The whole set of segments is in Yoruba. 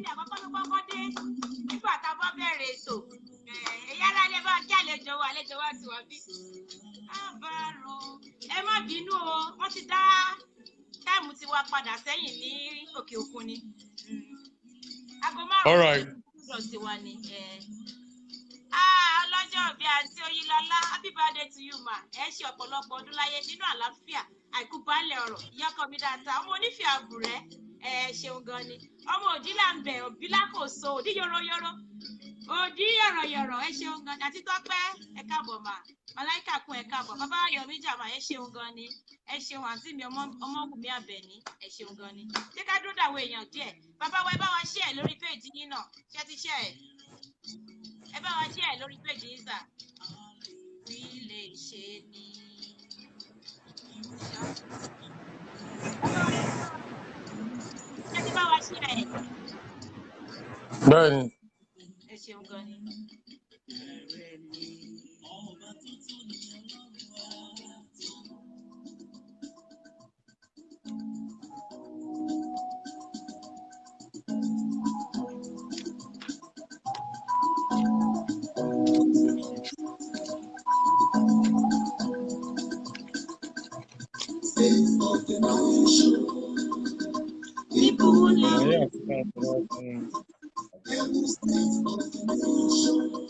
Ẹni àkọ́kọ́ tó kọ́kọ́ dé nígbà tá a bá bẹ̀rẹ̀ ètò. Ẹ̀yà ara ilé bá kí àlejò wa, àlejò wa ti wà bí. Àbárò ẹ má bínú o, wọ́n ti dá time tiwa padà sẹ́yìn ní òkè òkun ni. Aago All 5 right. lọ́dọ̀ tiwa ni. Ọlọ́jọ́ bíi àǹtí Oyinlọ́lá, happy birthday to you ma. Ẹ ṣe ọ̀pọ̀lọpọ̀ ọdún láyé nínú àlàáfíà, àìkú baálẹ̀ ọ̀rọ̀, ìyá ọkọ mi dáadáa, ọmọ onífẹ̀ẹ́ àbùrẹ́, ẹ ṣeun gan ni. Ọmọ òdí là ń bẹ̀, òbí là kò so, òdí yòròyòrò, òdí yọ̀rọ̀yọ̀rọ̀, ẹ ṣeun gan ni. Àti Tọ́pẹ́, ẹ káàbọ̀ mà. Màláìkà kún ẹ káàbọ̀. Bàbá Ayọ̀mí Jàmà, ẹ ṣeun gan ni. Ẹ ṣeun àǹtí mi Ọmọwùmí Àbẹ̀ní, ẹ ṣeun gan ni. Ṣé ká dúró dàwọ̀ èèyàn díẹ̀? Bàbá wa, ẹ bá wa share lórí péèjì yín náà. Ṣé ti share ẹ̀? Ẹ bá wa share lórí péèjì yín sà. Wí lè ṣe ni. Ṣé ti bá wa share ẹ̀? Bẹ́ẹ̀ni. Ẹ ṣeun gan ni. Yeah,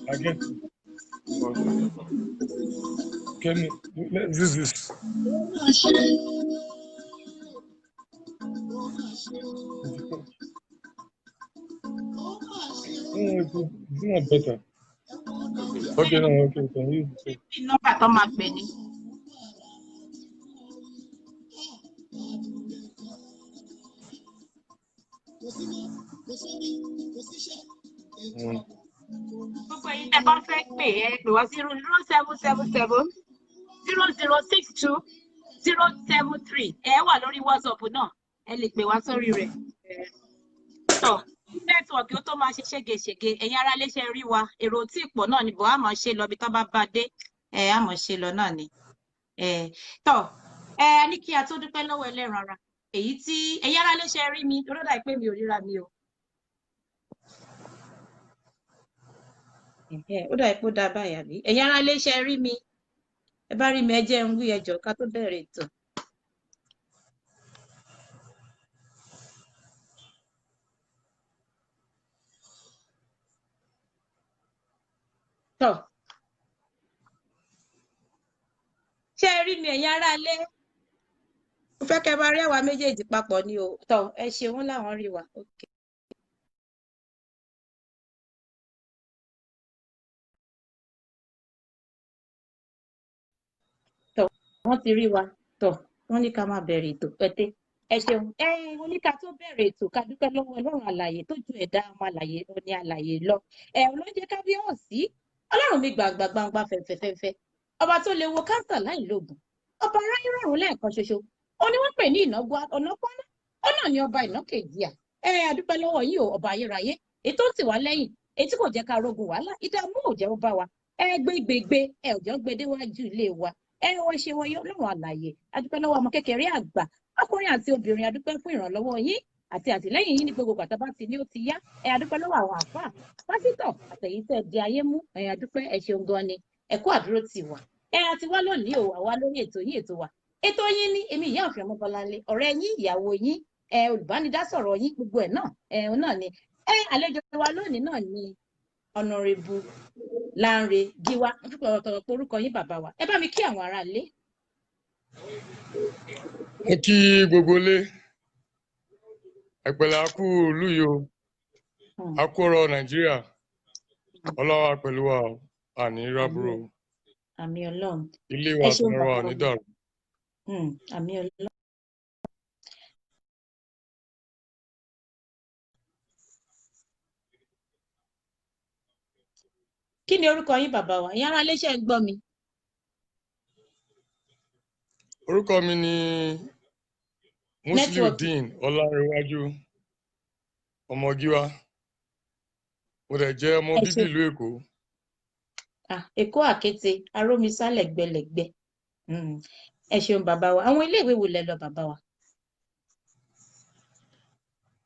I get it. Can let's use this. No, it's not better. Okay, no, okay, we can use it. Nọ́mbà tó máa pè ní. Gbogbo ẹ̀yin tẹ́ bá fẹ́ pè é pè wá 07770062073. Ẹ wà lórí WhatsApp náà, ẹ lè pè wá sórí rẹ̀. Tọ́ nẹ́tíwọ̀kì ó tó máa ṣe ségesège, ẹ̀yin ará iléeṣẹ́ rí wa, èrò tí ìpọ̀ náà ni bò á máa ṣe lọ bí tán bá bá dé, ẹ á máa ṣe lọ náà ni. Tọ́ ẹ ní kí a tó dúpẹ́ lọ́wọ́ ẹlẹ́ran ara èyí tí ẹ̀yin ará iléeṣẹ́ rí mi, ó dà pé mi ò ríra mi o. Ó dà pé ó dá báyìí àbí? Ẹ̀yin ará iléeṣẹ́ rí mi, ẹ bá rí mi ẹ jẹ́ ń wí ẹjọ́ ká tó bẹ̀rẹ̀ ètò. Tọ́ ṣé ẹ rí mi ẹ̀yin ará ilé? Mo fẹ́ kẹ́ bá rí àwa méjèèjì papọ̀ ni o. Tọ́ ẹ ṣeun láwọn rí wa. Okay. Tọ́ wọ́n ti rí wa. Tọ́ wọ́n ní ká máa bẹ̀rẹ̀ ètò pẹ́tẹ́. Ẹ ṣeun. Ẹ wọ́n ní ká tó bẹ̀rẹ̀ ètò ká dúpẹ́ lọ́wọ́ Ọlọ́run àlàyé tó ju ẹ̀dá ọmọ àlàyé ní àlàyé lọ. Ẹ ló ń jẹ́ kábíyèsí. Ọlọ́run mi gbàngbà gbangba fẹ̀fẹ̀fẹ̀fẹ̀. Ọba tó lè wo káńsà láì lóògùn. Ọba aráyé rọrùn lẹ́ẹ̀kan ṣoṣo. Ó ní wọ́n pè ní ìnáwó ọ̀nà pọ́nà. Ó náà ní ọba ìná kejì à. Ẹ adúpẹ́ lọ́wọ́ yìí o, ọba ayérayé. Èyí tó ń tì wá lẹ́yìn, èyí tí kò jẹ́ ká rogun wàhálà, ìdààmú ò jẹ́ ó bá wa. Ẹ gbé gbègbè, ẹ ò jẹ́ ó gbé déwájú ilé wa. Ẹ wọ́n ṣe wọ́n yọ lọ́rùn àlàyé. Adúpẹ́ lọ́wọ́ ọmọ kékeré àgbà, ọkùnrin àti obìnrin, adúpẹ́ fún ìrànlọ́wọ́ yín àti àtìlẹ́yìn yín ní gbogbo bàtà bá ti ní ó ti yá. Ẹ adúpẹ́ lọ́wọ́ àwọn àfáà, pásítọ̀ àtẹ̀yìn tẹ́ di ayé mú. Ẹ adúpẹ́, ẹ ṣeun gan ni. Ẹ kú àdúró tì wá. Ẹ àti wá lónìí o, àwa lórí ètò yín ètò wa. Ètò yín ní èmi ìyá òfin Ọmọbọ́láńlé, ọ̀rẹ́ yín, ìyàwó yín, ẹ olùbánidásọ̀rọ̀ yín, gbogbo ẹ̀ náà, ẹ òun náà ni. Ẹ àlejò wa lónìí náà ni Honorable Lanre Giwa. Mo dúpẹ́ ọ̀tọ̀ orúkọ yín bàbá wa. Ẹ bá mi kí àwọn ará ilé. Mo kí gbogbo ilé. Ẹ pẹ̀lẹ́, a kú ìlú yìí o. A kú ọ̀rọ̀ Nàìjíríà. Ọlọ́wà pẹ̀lú wa o. Àní rábúrò. Àmín Ọlọ́run. Ilé wa Ẹ ṣeun àtọ̀nà wa bàbá ní wa. dàrú. Àmín Ọlọ́run. Kí ni orúkọ yín bàbá wa? Ìyá ará ilé ṣe ń gbọ́ mi. Orúkọ mi ni Musliudeen Ọlárẹ̀wájú ọmọ Gíwá. Mo dẹ̀ jẹ́ ọmọ bíbí ìlú Èkó. Èkó àkété, arómisá lẹ̀gbẹlẹ̀gbẹ. Ẹ ṣeun bàbá wa. Àwọn iléèwé wo lẹ lọ bàbá wa?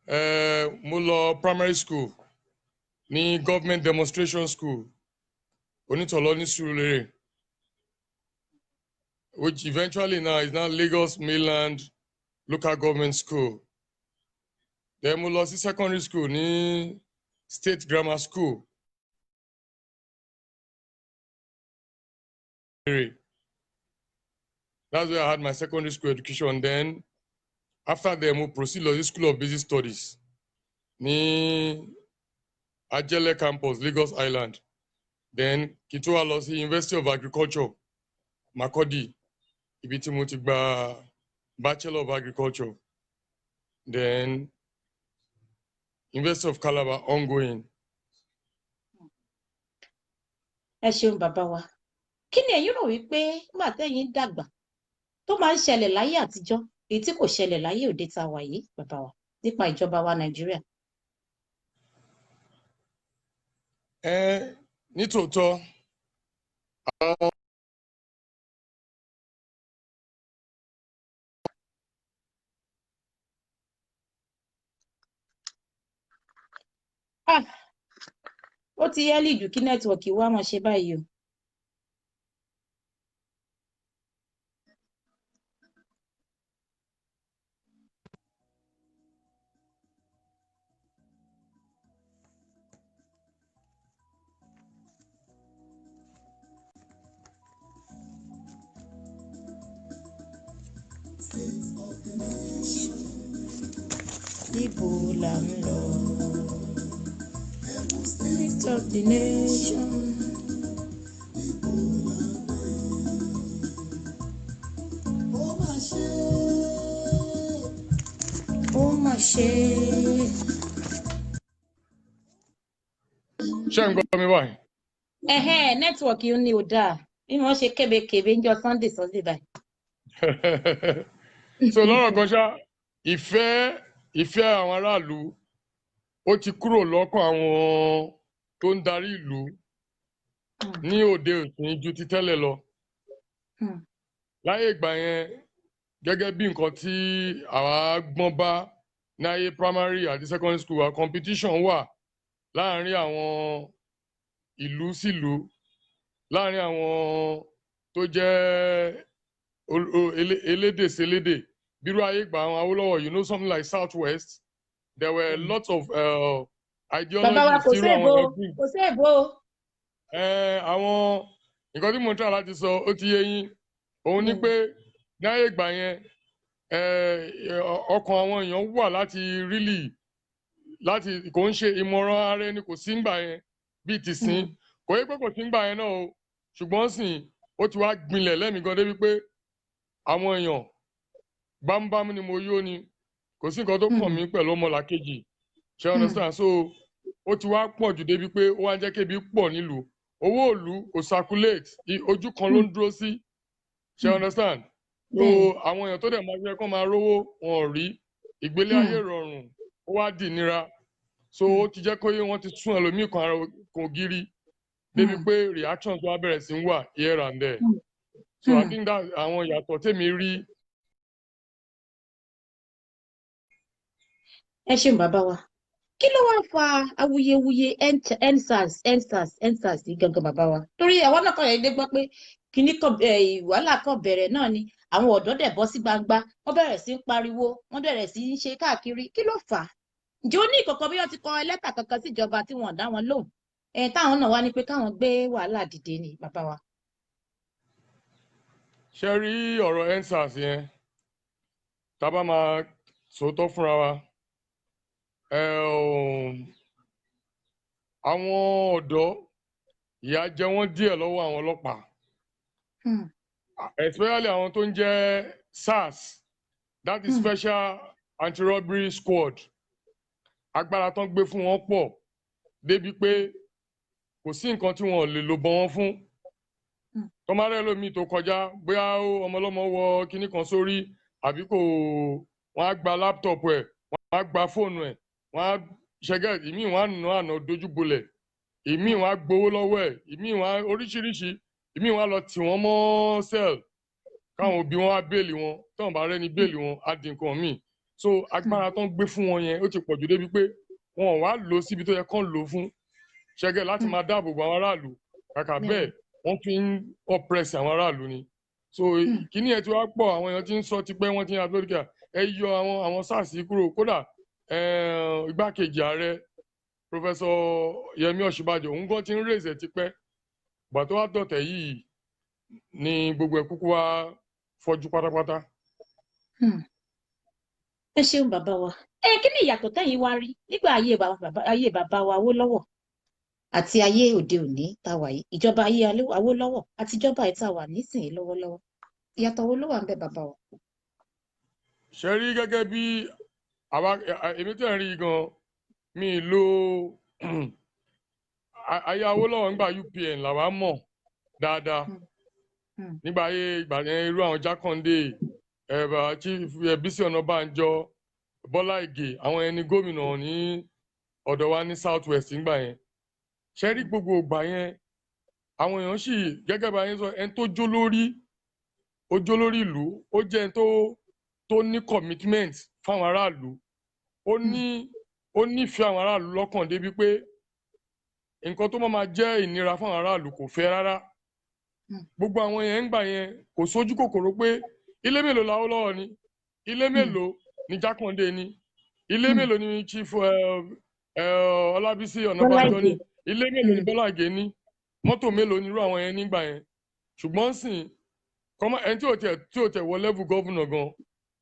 Mo lọ primary school ní Government Demonstration School, Onítọ̀lọ́ ní Surulere, which eventually now is now Lagos Mainland Local Government School. Then mo lọ sí secondary school ní State Grammar School. That's where I had my secondary school education. Then after then, mo proceed lọ sí School of Basic Studies ní Ajele Campus, Lagos Island. Then kí n tó wá lọ sí University of Agriculture, Makurdi, ibi tí mo ti gba Bachelor of Agriculture. Then University of Calabar, ongoing. Ẹ ṣeun, bàbá wa. Kí ni ẹ̀yin rò wípé nígbà tẹ́yin dàgbà tó máa ń ṣẹlẹ̀ láyé àtijọ́, èyí tí kò ṣẹlẹ̀ láyé òde tá a wà yìí, bàbá wa, nípa ìjọba wa Nàìjíríà? Ẹ nítòótọ́, àwọn Ah, ó ti early jù kí network wa máa ṣe báyìí o. Níbo là ń lọ? State of the nation. Ó mà ṣe. Ó mà ṣe. Ṣé ń gbọ́ mi báyìí? Ẹ̀hẹ́n, network ni ò dáa. Bí wọ́n ṣe kébékébé ń jọ Sunday Sunday báyìí. So lọ́rọ̀ kan ṣá, ìfẹ́ àwọn aráàlú, ó ti kúrò lọ́kàn àwọn tó ń darí ìlú ní òde òsín ju ti tẹ́lẹ̀ lọ. Láyé ìgbà yẹn, gẹ́gẹ́ bí nǹkan tí àwa gbọ́n bá ní ayé primary àti secondary school wa, competition wà láàárín àwọn ìlú sílùú, láàárín àwọn tó jẹ́ elédè sélédè. Bírú ayé ìgbà àwọn Awólọ́wọ̀, something like South West, there were lots of Bàbá wa, ideologies kò tí irú sí àwọn èbó, ẹgbẹ́ kò sí èbó. Àwọn nǹkan tí mo ń try láti sọ, ó ti yé yín. Òun ni pé ní ayé ìgbà yẹn, ọkàn àwọn èèyàn wà láti really láti kò ń ṣe ìmọ̀ràn ara ẹni, kò sí ńgbà yẹn bíi tìsín. Kò yẹ pé kò sí ńgbà yẹn náà o, ṣùgbọ́n sìn ó ti wá gbilẹ̀ lẹ́mìí gan débi pé àwọn èèyàn, bámúbámú ni mo yó ni, kò sí nǹkan tó kàn mí pẹ̀lú ọmọlàkejì. Ṣe understand? So ó ti wá pọ̀ jù débi pé ó wá ń jẹ́ kébi pọ̀ nílùú. Owó ìlú kò circulate, ojú kan ló ń dúró sí. Ṣe understand? So àwọn èèyàn tó dẹ̀ máa yẹ kó máa rówó, wọn ò rí ìgbélé ayé rọrùn, ó wá dì nira. So ó ti jẹ́ kó yé wọ́n ti sún ẹlòmíì kan ara kò gírí débi pé reactions wá bẹ̀rẹ̀ sí ń wà here and there. So I think that àwọn ìyàtọ̀ tèmi rí. Ẹ ṣeun, bàbá wa. Kí ló wá fa awuyewuye EndSARS, EndSARS, EndSARS yìí gangan, bàbá wa? Torí àwọn náà kàn yẹn dé gbọ́ pé kinní kan, wàhálà kan bẹ̀rẹ̀ náà ni àwọn ọ̀dọ́ dẹ̀ bọ́ sí gbangba, wọ́n bẹ̀rẹ̀ sí ń pariwo, wọ́n bẹ̀rẹ̀ sí ń ṣe káàkiri. Kí ló fà á? Ǹjẹ́ ó ní ìkọ̀kọ̀ bí wọ́n ti kọ lẹ́tà kankan síjọba tí wọ́n dá wọn lóhùn, táwọn náà wá ní pé káwọn gbé wàhálà dìde ni, bàbá wa? Ṣe rí ọ̀rọ̀ EndSARS yẹn, tá a bá máa sòótọ́ fúnra wa, àwọn ọ̀dọ́, ìyà jẹ wọ́n díẹ̀ lọ́wọ́ àwọn ọlọ́pàá, especially àwọn tó ń jẹ́ SARS, that is Special Anti-Robbery Squad. Agbára tán gbé fún wọn pọ̀ débi pé kò sí nǹkan tí wọn ò lè lò bọ́ wọn fún. Tọ́márẹ́ lómi tó kọjá, bóyá ọmọlọ́mọ wọ kinní kan sórí àbí kò, wọ́n á gba laptop ẹ̀, wọ́n á gba fóònù ẹ̀, wọ́n á ṣẹ́gẹ́ ìmíì, wọ́n á nà àná dojúbolẹ̀, ìmíì wọ́n á gbowó lọ́wọ́ ẹ̀, ìmíì wọ́n á oríṣiríṣi, ìmíì wọ́n á lọ tì wọ́n mọ́ cell káwọn òbí wọn á bail wọn. Tí wọ́n bá rẹ́ni bail wọn, á di nǹkan míì. So agbára tó ń gbé fún wọn yẹn, ó ti pọ̀ jù débi pé wọn ò wá lò ó síbi tó yẹ kán lò ó fún ṣẹgẹ láti máa dáàbò bo àwọn aráàlú. Kàkà bẹ́ẹ̀, wọ́n fi ń oppress àwọn aráàlú ni. So kíní ẹ ti wá pọ̀, àwọn èèyàn ti ń sọ tipẹ́, wọ́n ti ń advocate, ẹ yọ àwọn SARS yìí kúrò. Kódà igbákejì ààrẹ, Professor Yẹmí Ọ̀ṣínbàjò, òun gan ti ń raise ẹ̀ tipẹ́. Gbà tó wá dọ̀tẹ̀ yìí ni gbogbo ẹ̀ kúkú wá fọ́jú pátápátá. Ẹ ṣeun, bàbá wa. Ẹ kí ni ìyàtọ̀ tẹ́yìn wá rí nígbà ayé bàbá wa Awólọ́wọ̀ àti ayé òde òní tá a wà yìí, ìjọba ayé Awólọ́wọ̀ àti ìjọba yìí tá a wà nísìnyí lọ́wọ́lọ́wọ́? Ìyàtọ̀ wo ló wà ń bẹ, bàbá wa? Ṣe rí, gẹ́gẹ́ bí àwa, èmi tẹ̀ ń rí gan, mi lo ayé Awólọ́wọ̀ nígbà UPN làwa mọ̀ dáadáa. Nígbà ayé ìgbà yẹn, irú àwọn Jákàndé, ẹ̀bà Chief Bísí Ọ̀nàbànjọ, Bọ́lá Ìgè, àwọn ẹni gómìnà ní ọ̀dọ̀ wa ní South West nígbà yẹn. Ṣe rí, gbogbo ìgbà yẹn, àwọn èèyàn sì, gẹ́gẹ́ bá yẹn sọ, ẹni tó jó lórí, ó jó lórí ìlú, ó jẹ́ ẹni tó ní commitment fáwọn aráàlú, ó ní ó nífẹ̀ẹ́ àwọn aráàlú lọ́kàn débi pé nǹkan tó máa jẹ́ ìnira fáwọn aráàlú, kò fẹ́ rárá. Gbogbo àwọn yẹn ń gbà yẹn, kò sójú kòkòrò pé ilé mélòó l'Awólọ́wọ̀ ní, ilé mélòó ní Jákàndé ní, ilé mélòó ní Chief Ọlábísí Ọ̀nàbànjọ ní, ilé mélòó ní Bọ́lá Ìgè ní, mọ́tò mélòó ní irú àwọn yẹn nígbà yẹn. Ṣùgbọ́n sìn kọ́mọ ẹni tí ò tẹ̀ wọ level governor gan,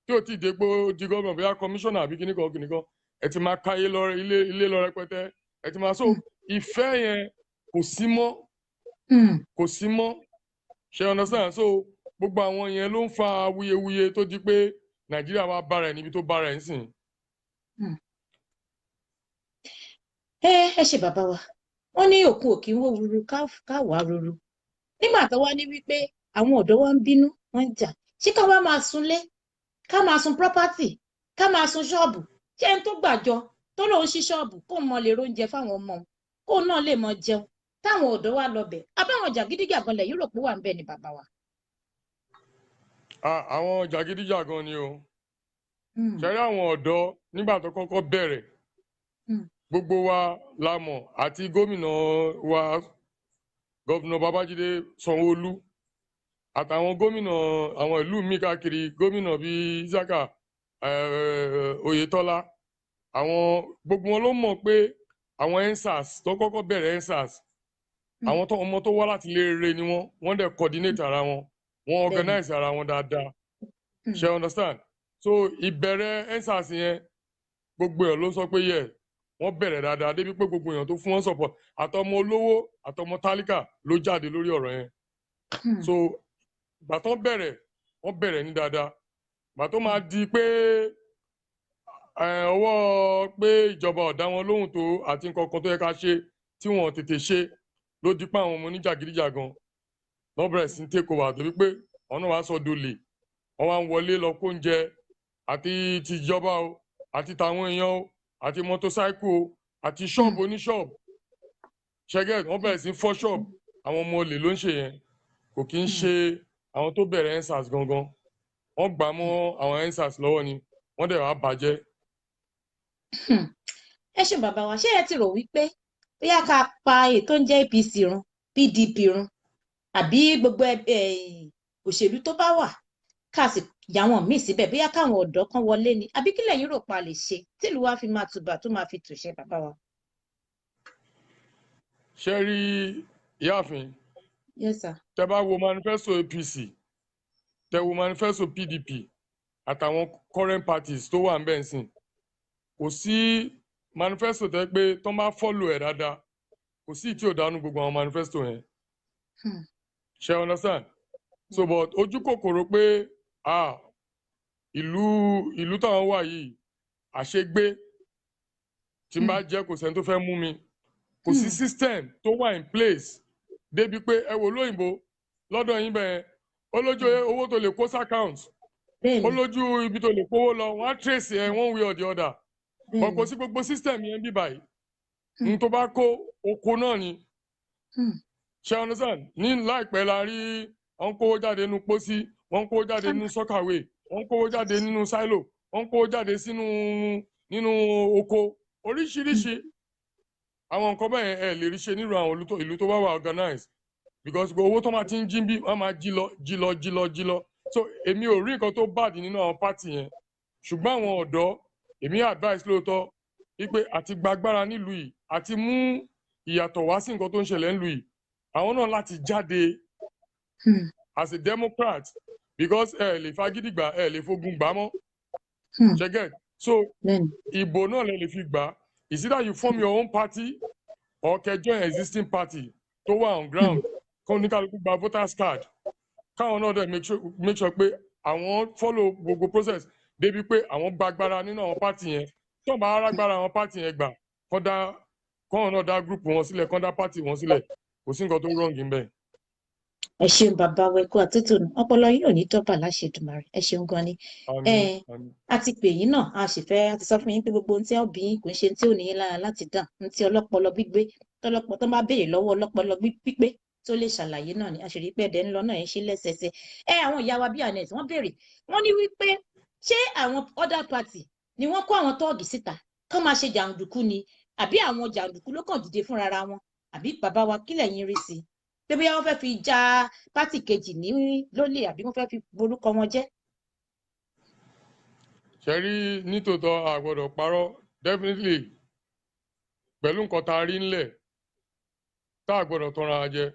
tí ò tí ì dé pé ó di governor, bóyá commissioner àbí kíníkan kíníkan, ẹ ti máa káyé lọ ilé ilé lọ rẹpẹtẹ, ẹ ti máa so. Ìfẹ́ yẹn kò sí mọ́, kò sí mọ́. Ṣe understand? So gbogbo àwọn yẹn ló ń fa awuyewuye tó di pé Nàìjíríà wa bára ẹ̀ níbi tó bára ẹ̀ ń sìn. Ẹ ṣe, bàbá wa. Wọ́n ní òkun òkì ń wó ruru káwàá ruru. Nígbà tó wá ní wípé àwọn ọ̀dọ́ wa ń bínú, wọ́n ń jà, ṣé ká wá máa sunlé, ká máa sun property, ká máa sun ṣọ́ọ̀bù? Ṣé ẹni tó gbàjọ tó lóun ṣí ṣọ́ọ̀bù kó mọ lè róúnjẹ fáwọn ọmọ òun, kó náà lè mọ jẹun, táwọn ọ̀dọ́ wa lọ bẹ̀, abáwọn jàgídíjàgan lẹ̀ yóò rò pé wà ń bẹ̀ ni, bàbá wa? Ah, àwọn jàgídíjàgan ni o. Ṣe rí àwọn ọ̀dọ́, nígbà tó kọ́kọ́ bẹ̀rẹ̀, gbogbo wa la mọ̀, àti gómìnà wa, Governor Babájídé Sanwó-Olú, àtàwọn gómìnà àwọn ìlú míì káàkiri, gómìnà bíi Isaka Oyetola, àwọn gbogbo wọn ló mọ̀ pé àwọn EndSARS tó kọ́kọ́ bẹ̀rẹ̀ EndSARS, àwọn tó ọmọ tó wá láti ilé rere ni wọ́n. Wọ́n dẹ̀ coordinate ara wọn, wọ́n organize ara wọn dáadáa. Ṣe understand? So ìbẹ̀rẹ̀ EndSARS yẹn, gbogbo ẹ̀ ló sọ pé yẹ wọ́n bẹ̀rẹ̀ dáadáa débi pé gbogbo èèyàn tó fún wọn support, àtọmọ olówó àtọmọ tálíkà ló jáde lórí ọ̀rọ̀ yẹn. So ìgbà tó bẹ̀rẹ̀, wọ́n bẹ̀rẹ̀ ní dáadáa. Ìgbà tó máa di pé ọwọ́ pé ìjọba ò dá wọn lóhùn tó àti nǹkan kan tó yẹ ká ṣe tí wọn ò tètè ṣe, ló di pé àwọn ọmọ oníjàgídíjàgan lọ́ bẹ̀rẹ̀ sí ní take over, torí pé àwọn náà wàá sọ dolè, wọ́n wá ń wọlé lọ kó oúnjẹ àti tìjọba o, àti tàwọn èèyàn o, àti motorcycle o, àti ṣọ́ọ̀bù oníṣọ́ọ̀bù ṣẹ́gẹ́. Wọ́n bẹ̀rẹ̀ sí fọ́ ṣọ́ọ̀bù. Àwọn ọmọ olè ló ń ṣe yẹn, kò kí ń ṣe àwọn tó bẹ̀rẹ̀ EndSARS gangan. Wọ́n gbà mọ́ àwọn EndSARS lọ́wọ́ ni, wọ́n dẹ̀ wá bàjẹ́. Ẹ ṣe, bàbá wa. Ṣé ẹ ti rò wípé bóyá ká pa ètò ń jẹ́ APC run, PDP run, àbí gbogbo òṣèlú tó bá wà, ká sì yà wọn míì síbẹ̀, bóyá káwọn ọ̀dọ́ kan wọlé ni, àbí kí lẹ̀yin rò pa lè ṣe tílùú wa fi máa tùbà tó máa fi tùṣẹ, bàbá wa? Ṣe rí, ìyáàfin, Yes, sir. tẹ bá wo manifesto APC, tẹ wo manifesto PDP àtàwọn current parties tó wà ń bẹ̀ ń sìn, kò sí manifesto tẹ pé tó ń bá follow ẹ̀ dáadáa, kò sí tí ò dánú gbogbo àwọn manifesto yẹn. Ṣe understand? So but ojú kòkòrò pé, ah, ìlú táwọn wà yìí, àṣegbé tí n bá jẹ́, kò sẹ́ni tó fẹ́ mú mi. Kò sí system tó wà in place débi pé ẹ wò lóyìnbó lọ́dọ̀ yín bẹ́ẹ̀, ó lójú owó tó lè kó sí account, ó lójú ibi tó lè kówó lọ, wọ́n á trace ẹ one way or the other. But kò sí gbogbo system yẹn bí báyìí. N tó bá kó oko náà ni. Ṣe understand? Ní láìpẹ́ la rí, wọ́n kówó jáde nínú pósí, wọ́n kówó jáde nínú soakaway, wọ́n kówó jáde nínú silo, Wọ́n ń kówó jáde sínú nínú oko oríṣiríṣi. Àwọn nǹkan bẹ́ẹ̀ ẹ lè rí ṣe nílùú àwọn ìlú tó bá wà organized, because gbogbo owó tó máa ti ń jí bí, wọ́n máa jí lọ, jí lọ, jí lọ, jí lọ. So èmi ò rí nǹkan tó bad nínú àwọn party yẹn, ṣùgbọ́n àwọn ọ̀dọ́, èmi advice lóòótọ́ wípé àti gbàgbára nílùú yìí, àti mú ìyàtọ̀ wá sí nǹkan tó ń ṣẹlẹ̀ nílùú yìí, àwọn náà láti jáde as a democrat, because ẹ lè fagídí gbà, ẹ lè fogun gbà mọ́. Ṣé get? So ìbò náà lè fi gbà. It's either you form your own party or kẹ́ join existing party tó wà on ground, kó ní kálukú gba voters card, káwọn náà dẹ̀ make sure pé àwọn follow gbogbo process débi pé àwọn gba agbára nínú àwọn party yẹn. Tí wọ́n bá arágbára àwọn party yẹn gbà, kọ́ dá kọ́wọn náà dá group wọn sílẹ̀, kọ́ dá party wọn sílẹ̀. Kò sí nǹkan tó wrong níbẹ̀. Ẹ ṣeun, bàbá wa, ẹ kú àtúntò nù. Ọpọlọ yín ò ní dọ́bà láṣẹ Èdùmàrè. Ẹ ṣeun gan ni. Àmín. Ẹ àmín. A ti pè yín náà, a sì fẹ́ a ti sọ fún yín pé gbogbo ohun tí ó bí yín kò ń ṣe tí ò ní yín lára láti dàn ohun tí ọlọ́pọlọ gbígbé tọlọpọ tó bá béèrè lọ́wọ́ ọlọ́pọlọ pípé tó lè ṣàlàyé náà ni. A sì rí pé ẹdẹ ń lọ náà, ẹ ń ṣe lẹ́sẹẹsẹ. Ẹ àwọn ìyá wa bíi Anet, wọ́n béèrè, wọ́n ní wípé ṣé àwọn other party ni wọ́n kó àwọn tọ́ọ̀gì síta kán máa ṣe jàǹdùkú ni, àbí àwọn jàǹdùkú ló kàn dìde fúnra wọn? Àbí bàbá wa, kí lẹ̀yin rí sí i, pé bóyá wọ́n fẹ́ fi ja party kejì ní lólè, àbí wọ́n fẹ́ fi borúkọ wọn jẹ́? Ṣe rí, nítòótọ́, a gbọ́dọ̀ parọ́. Definitely, pẹ̀lú nǹkan tá a rí ńlẹ̀, tá a gbọ́dọ̀ tọra wa jẹ,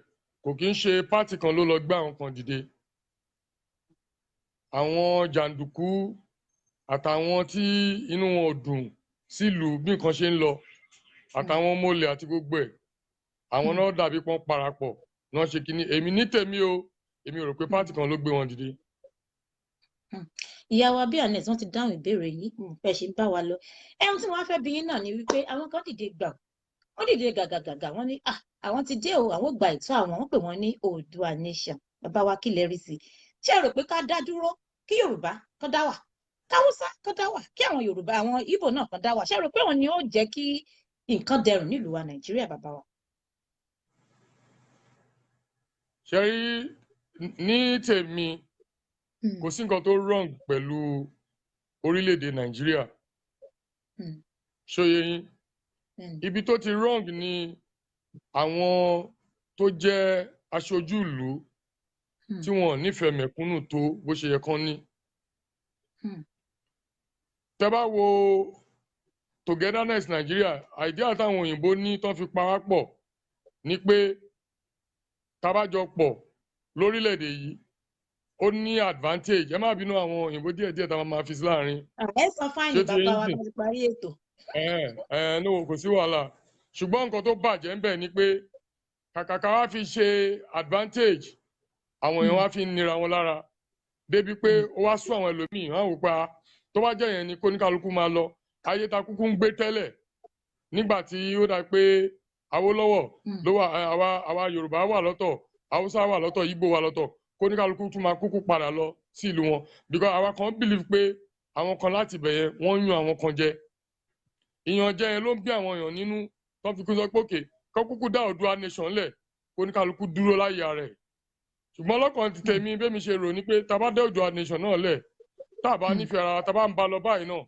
kò kí ń ṣe party kan ló lọ gbé àwọn kan dìde. Àwọn jàǹdùkú àtàwọn tí inú wọn ò dùn sílùú bí nǹkan ṣe ń lọ, àtàwọn ọmọ olè àti gbogbo ẹ̀, àwọn náà dàbí pọ́n parapọ̀ náà ṣe kínní. Èmi ní tèmi o, èmi ò rò pé party kan ló gbé wọn dìde. Ìyá wa bíi Anet, wọ́n ti dáhùn ìbéèrè yìí. Bẹ́ẹ̀ ṣe ń bá wa lọ, ẹ̀hún tí wọ́n fẹ́ bi yín náà ni wípé àwọn kan dìde gbà, wọ́n dìde gàgàgàgà, wọ́n ní, "Ah, àwọn ti dé o, àwọn ò gba ìtọ́ àwọn." Wọ́n pè wọ́n ní Oòduà Nation. Bàbá wa, kí lẹ rí sí i? Ṣé ẹ rò pé ká dá dúró, kí Yorùbá kán dá wà, káwúsá kán dá wà, kí àwọn Yorùbá, àwọn Ìgbò náà kán dá wà, ṣé ẹ rò pé òun ni ó jẹ́ kí nǹkan dẹrùn nílùú wa Nàìjíríà, bàbá wa? Ṣe rí, ní tèmi, kò sí nǹkan tó wrong pẹ̀lú orílẹ̀-èdè Nàìjíríà. Ṣó yé yín? Ibi tó ti wrong ni àwọn tó jẹ́ aṣojú ìlú tí wọn ò nífẹ̀ẹ́ mẹ̀kúnnù tó bó ṣe yẹ kán ní. Tẹ́ bá wo togetherness Nàìjíríà, idea táwọn òyìnbó ní tán fi pa wá pọ̀ ni pé tá bá jọ pọ̀ lórílẹ̀-èdè yìí, ó ní advantage. Ẹ má bínú, àwọn òyìnbó díẹ̀díẹ̀ tá a máa fi sí láàrin. Ẹ sọ fine. Ṣé ti Bàbá wa, yín sìn? Bá ti parí ètò. Ẹ ẹ no, kò sí wàhálà, ṣùgbọ́n nǹkan tó bàjẹ́ ń bẹ̀ ni pé kàkà ká wá fi ṣe advantage, àwọn èèyàn wá fi ń nira wọn lára débi pé ó wá sún àwọn ẹlòmíì wọn wò pa. Tó bá jẹ́ yẹn ni kóníkálukú máa lọ ayé ta kúkú ń gbé tẹ́lẹ̀ nígbà tí ó dà pé Awólọ́wọ̀ ló wà, àwa Yorùbá wà lọ́tọ̀, Haúsá wà lọ́tọ̀, Ìgbò wà lọ́tọ̀, kóníkálukú tún máa kúkú padà lọ sí ìlú wọn, because àwa kan believe pé àwọn kan láti ibẹ̀ yẹn, wọ́n ń yan àwọn kan jẹ. Ìyànjẹ yẹn ló ń bí àwọn èèyàn nínú tó fi kú sọ pé òkè kọ́ kúkú dá Oòduà Nation lẹ̀, kóníkálukú dúró láyé ara ẹ̀. Ṣùgbọ́n lọ́kàn ti tèmi, bẹ́ẹ̀ mi ṣe rò ní pé tá a bá dá Oòduà Nation náà lẹ̀, tá a bá nífẹ̀ẹ́ ara wa, tá a bá ń ba lọ báyìí náà,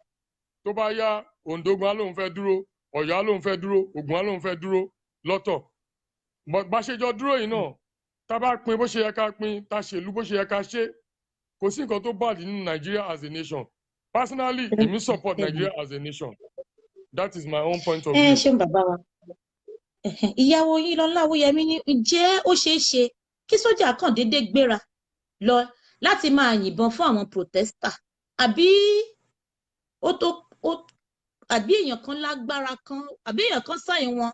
tó bá yá, Oǹdó gan á lóun fẹ́ dúró, Ọ̀yọ́ á lóun fẹ́ dúró, Ògùn á lóun fẹ́ dúró lọ́tọ̀. But bá ṣe jọ dúró yìí náà, tá a bá pín bó ṣe yẹ ká pín, tá a ṣèlú bó ṣe yẹ ká ṣe, kò sí nǹkan tó bad nínú Nigeria as a nation. Personally, èmi support Nigeria as a nation. That is my own point of Ẹ view. ṣeun, bàbá wa. Ìyàwó yín Lọlá Awóyẹmí ní, ǹjẹ́ ó ṣeé ṣe kí sójà kàn déédéé gbéra lọ láti máa yìnbọn fún àwọn protester, àbí ó tó ó, àbí èèyàn kan lágbára kan, àbí èèyàn kan sign wọn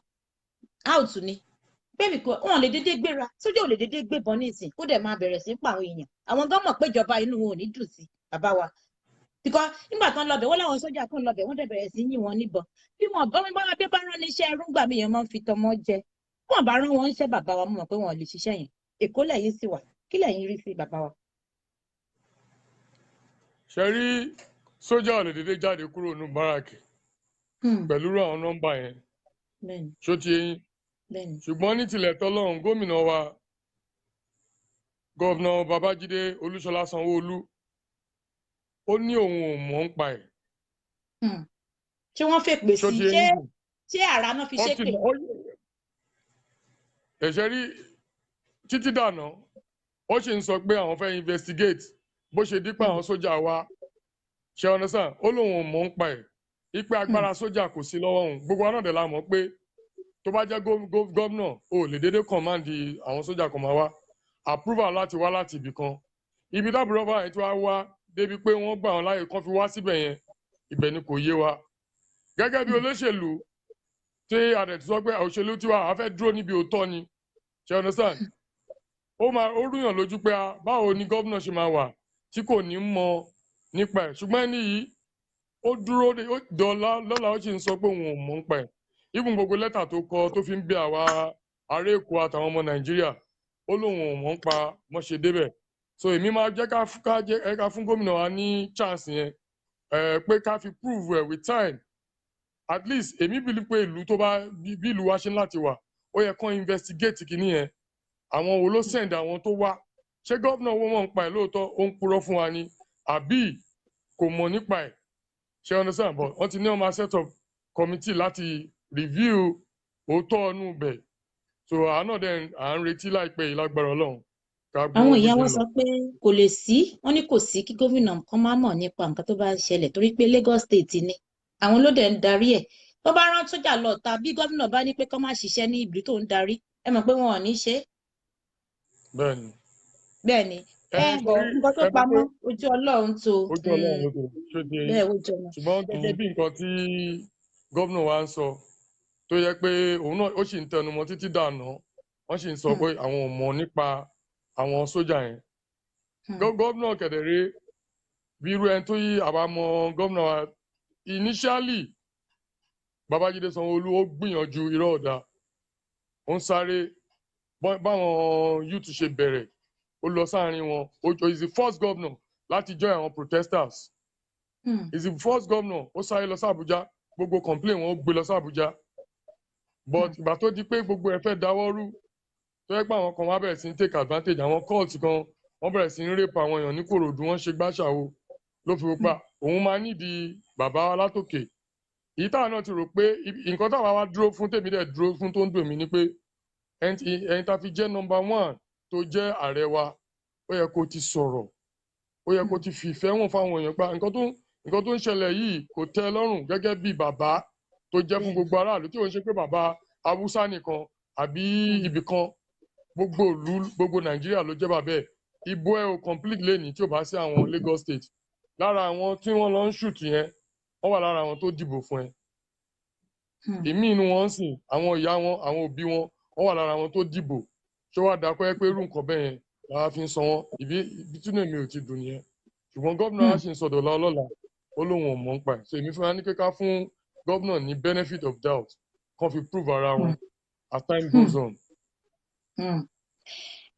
out ni? Bẹ́ẹ̀ kò wọn lè déédéé gbéra, sójà ò lè déédéé gbébọn nísìn kó dẹ̀ máa bẹ̀rẹ̀ sí í pa àwọn èèyàn. Àwọn gan mọ̀ pé ìjọba inú wọn ò ní dùn sí, bàbá wa, because nígbà tán lọbẹ̀, wọ́n láwọn sójà kan lọbẹ̀, wọ́n dẹ̀ bẹ̀rẹ̀ sí yìn wọ́n níbọn. Bí wọn bá wọn bá bá rán níṣẹ́ ẹrú gbà mí, èèyàn máa ń fi tọmọ jẹ. Bí wọn bá rán wọn níṣẹ́, bàbá wa, mọ̀ pé wọn ò lè ṣiṣẹ́ yẹn. Èkó lẹ́yìn sì wà, kí lẹ́yìn rí sí, bàbá wa? Ṣe rí, sójà ò lè dédé jáde kúrò ní barrack pẹ̀lú irú àwọn nọ́mbà yẹn. Ṣó ti yé yín? Bẹ́ẹ̀ni. Ṣùgbọ́n ní tilẹ̀ tọ́lọ́run, gómìnà wa, Governor Babájídé Olúṣọlá Sanwó-Olú, ó ní òun ò mọ̀ ń pa ẹ̀. Ṣé wọ́n fèpè Ṣó sí ti i? yé Ṣé yín? ṣé àrà náà fi Up till ṣépè? now, ẹ̀ṣẹ̀ rí títí dànà, ó sì ń sọ pé àwọn fẹ́ investigate bó ṣe dípẹ́ àwọn sójà wa ṣe understand. Ó lóun ò mọ̀ ń pa ẹ̀ ipe agbára sójà kò sí lọ́wọ́ òun. Gbogbo wa náà dẹ̀ la mọ̀ pé tó bá jẹ́ gómìnà, o lè dédé command àwọn sójà kan máa wá. Approval láti wá láti ibì kan, ibi tábìlì ọba yẹn tí wàá wá débi pé wọ́n gbà wọ́n láàyè kan fi wá síbẹ̀ yẹn, ibẹ̀ ni kò yé wa. Gẹ́gẹ́ bí olóṣèlú tí a dẹ̀ ti sọ pé òṣèlú tiwa, a fẹ́ dúró níbi òótọ́ ni, ṣe understand? Ó máa ó rúyàn lójú pé a báwo ni gómìnà ṣe máa wà tí kò ní mọ nípa ẹ̀? Ṣùgbọ́n ẹni yìí, ó dúró ó dọ̀la lọ́la, ó sì ń sọ pé òun ò mọ̀ nípa ẹ̀. Even gbogbo lẹ́tà tó kọ tó fi ń bẹ àwa ará Èkó àtàwọn ọmọ Nàìjíríà, ó lóun ò mọ̀ nípa mọ́ ṣe débẹ̀. So èmi máa jẹ́ ká jẹ́ ẹ ká fún gómìnà wa ní chance yẹn ẹ pé ká fi prove ẹ with time. At least èmi believe pé ìlú tó bá bí ìlú wa ṣe ń láti wà, ó yẹ kán investigate kìíní yẹn. Àwọn wo ló send àwọn tó wá? Ṣé gómìnà owó mọ̀ nípa ẹ̀ lóòótọ́, ó ń purọ́ fún wa ni, àbí kò mọ̀ nípa ẹ̀? Ṣe understand? But wọ́n ti ní wọ́n máa set up committee láti review òótọ́ ọ̀nù bẹ̀. So àá náà dẹ̀ à ń retí láìpẹ́ yìí, lágbára Ọlọ́run, ká gbọ́ Àwọn bó ìyá ṣe wa ń lọ. sọ pé kò lè sí, wọ́n ní kò sí kí gómìnà kan má mọ̀ nípa nǹkan tó bá ń ṣẹlẹ̀, torí pé Lagos State ni, àwọn ló dẹ̀ ń darí ẹ̀. Tó bá rán sójà lọ ta, bí gómìnà bá ní pé kó má ṣiṣẹ́ ní ìlú tó ń darí, ẹ mọ̀ pé wọn ò ní ṣe é. Bẹ́ẹ̀ ni. Bẹ́ẹ̀ ni. Ẹ Ẹ bọ̀ ṣe nǹkan tó ẹ mọ̀ pé pamọ́, ojú Ọlọ́run tó. Ojú Ọlọ́run ló tó ṣó di eyín. Bẹ́ẹ̀, ojú ọ̀nà. Ṣùgbọ́n gẹ́gẹ́ bí nǹkan tí gómìnà wa ń sọ, tó yẹ pé òun náà ó sì ń tẹnumọ́ títí dànà, wọ́n sì ń sọ pé àwọn ò mọ̀ nípa àwọn sójà yẹn. Gómìnà kẹ̀dẹ̀rẹ́, bí irú ẹni tó yí àwa mọ gómìnà wa initially, Babájídé Sanwó-Olú, ó gbìyànjú, irọ́ ọ̀dà, ó ń sáré báwọn youth ṣe bẹ̀rẹ̀, ó lọ sáàrin wọn. Ó is the first governor láti join àwọn protesters. Is the first governor ó sáré lọ sí Àbújá, gbogbo complain wọn, ó gbé lọ sí Àbújá. But ìgbà tó di pé gbogbo ẹ fẹ́ dáwọ́ rú, tó yẹ pé àwọn kan wá bẹ̀rẹ̀ sí ní take advantage, àwọn cult kan, wọ́n bẹ̀rẹ̀ sí ní rape àwọn èèyàn ní Kòròdú, wọ́n ṣe gbàṣàwò, ló fi pa òun máa nídìí bàbá wa látòkè. Èyí táwọn náà ti rò pé nǹkan táwa wá dúró fún, tèmi dẹ̀ dúró fún, tó ń dùn mí ni pé ẹni tá fi jẹ́ number one tó jẹ́ ààrẹ wa, ó yẹ kó ti sọ̀rọ̀, ó yẹ kó ti fìfẹ́ wọn fáwọn èèyàn pa nǹkan tó ń ṣẹlẹ̀ yìí kò tẹ́ ẹ lọ́rùn, gẹ́gẹ́ bí bàbá tó jẹ́ fún gbogbo aráàlú, tí ò ń ṣe pé bàbá Haúsá nìkan àbí ibì kan. Gbogbo ìlú, gbogbo Nàìjíríà ló jẹ́ bàbá ẹ̀. Ìbò ẹ̀ ò complete lẹ́nìí tí ò bá sí àwọn Lagos State. Lára àwọn tí wọ́n lọ ń shoot yẹn, wọ́n wà lára àwọn tó dìbò fún ẹ. Ìmí inú wọn ń sìn, àwọn ìyá wọn, àwọn òbí wọn, wọ́n wà lára àwọn tó dìbò. Ṣé wàá dákọ́ ẹ pé irú nǹkan bẹ́ẹ̀ yẹn làwa fi ń sọ wọn? Ibi tí inú mi ò ti dùn nìyẹn. Ṣùgbọ́n gómìnà wa ṣì ń sọdọ̀ lọ lọ́la, ó lóun ò mọ̀ ń pa ẹ̀. So èmi fúnra ní pé ká fún gómìnà ní benefit of doubt, kán fi prove ara wọn as time goes on.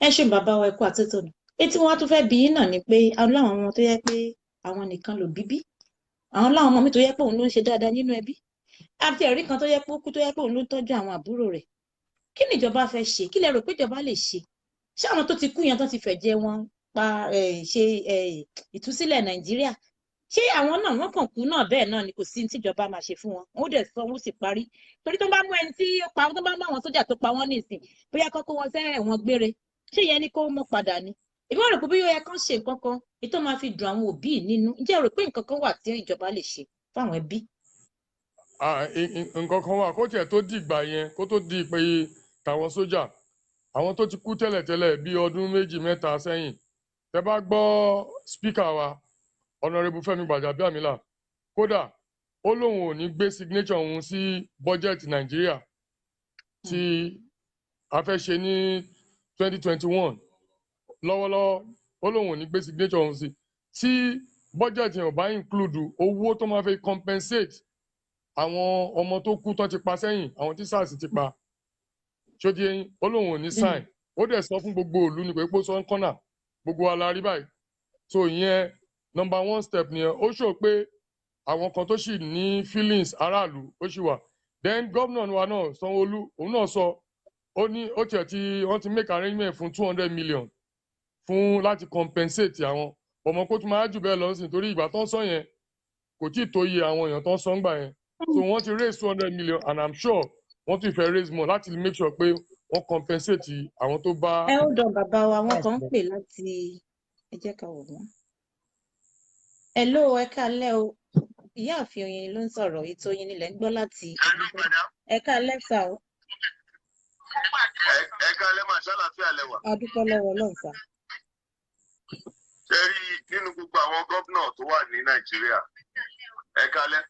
Ẹ ṣe bàbá wa, ẹ kú àtúntò. Etí wọn tún fẹ́ bí yín náà ni pé àwọn láwọn ọmọ tó yẹ pé àwọn nìkan ló bíbí, àwọn láwọn ọmọ mi tó yẹ pé òun ló ń ṣe dáadáa nínú ẹbí, àti ẹ̀rí kan tó yẹ pé ó kú, tó yẹ pé òun ló ń tọ́jú àwọn àbúrò rẹ̀. Kí ni ìjọba fẹ́ ṣe? Kí lẹ rò pé ìjọba lè ṣe? Ṣé àwọn tó ti kú yẹn, tó ti fẹ̀jẹ̀ wọn pa ṣe ìtúsílẹ̀ Nàìjíríà, ṣé àwọn náà wọ́n kàn kú náà bẹ́ẹ̀ náà ni, kò sí ní tíjọba máa ṣe fún wọn, wọn ó dẹ̀ sọ, wọn ó sì parí? Torí tó bá mú ẹni tí ó pa, tó bá mú àwọn sójà tó pa wọ́n nísìn, bóyá kọ́kọ́ wọn sẹ́ ẹ̀wọ̀n gbére, ṣé yẹn ni kó mọ́ padà ni? Èmi wọ́n rò pé bóyá ó yẹ kán ṣe nǹkan kan èyí tó máa fi dùn àwọn òbí nínú. Ǹjẹ́ ẹ rò pé nǹkan kan wà tí ìjọba lè ṣe fáwọn ẹbí? Ah, nǹkan kan wà. Kó tiẹ̀ tó dìgbà yẹn, kó tó di pé tàwọn sójà, àwọn tó ti kú tẹ́lẹ̀tẹ́lẹ̀ bíi ọdún 2, 3 sẹ́yìn, tẹ́ bá gbọ́ speaker wa, Honourable Fẹ́mi Gbàjàbíàmílà, kódà ó lóun ò ní gbé signature òun sí budget Nàìjíríà tí a fẹ́ ṣe ní 2021 lọ́wọ́lọ́wọ́. Ó lóun ò ní gbé signature òun sí tí budget yẹn ò bá include owó tó máa fi compensate àwọn ọmọ tó kú tó ti pa sẹ́yìn, àwọn tí SARS ti pa. Ṣó ti yẹn? Ó lóun ò ní sign. Ó dẹ̀ sọ fún gbogbo ìlú ni pé ó sọ ń kọ́nà, gbogbo wa la rí báyìí. So ìyẹn number one step nìyẹn. Ó sọ pé àwọn kan tó sì ní feelings aráàlú, ó sì wà. Then gómìnà wa náà, Sanwó-Olú, òun náà sọ, ó ní ó tiẹ̀ ti wọ́n ti make arrangement fún 200 million fún láti compensate àwọn ọmọ, kó tún máa jù bẹ́ẹ̀ lọ sí, torí ìgbà tó ń sọ yẹn Kò tí ì tó iye àwọn èèyàn tó ń san gbà yẹn. So wọ́n ti raise 200 million and I'm sure wọ́n ti fẹ́ raise more láti make sure pé wọ́n compensate àwọn tó bá. Ẹ ó dán bàbá wa, wọn kàn ń pè láti, ẹ jẹ́ ká wò wọ́n. Hello, ẹ káalẹ́ o. Ìyáàfin Oyin ló ń sọ̀rọ̀. Ètò Oyin nílẹ̀ ń gbọ́ láti ìlú Ìbàdàn. Ẹ káalẹ́ sà o. Ẹ káalẹ́ mà, ṣàlàáfíà lẹ́wà? A dúpẹ́ lọ́wọ́ Ọlọ́run sà. Ṣe rí nínú gbogbo àwọn gómìnà tó wà ní Nàìjíríà, ẹ káalẹ́.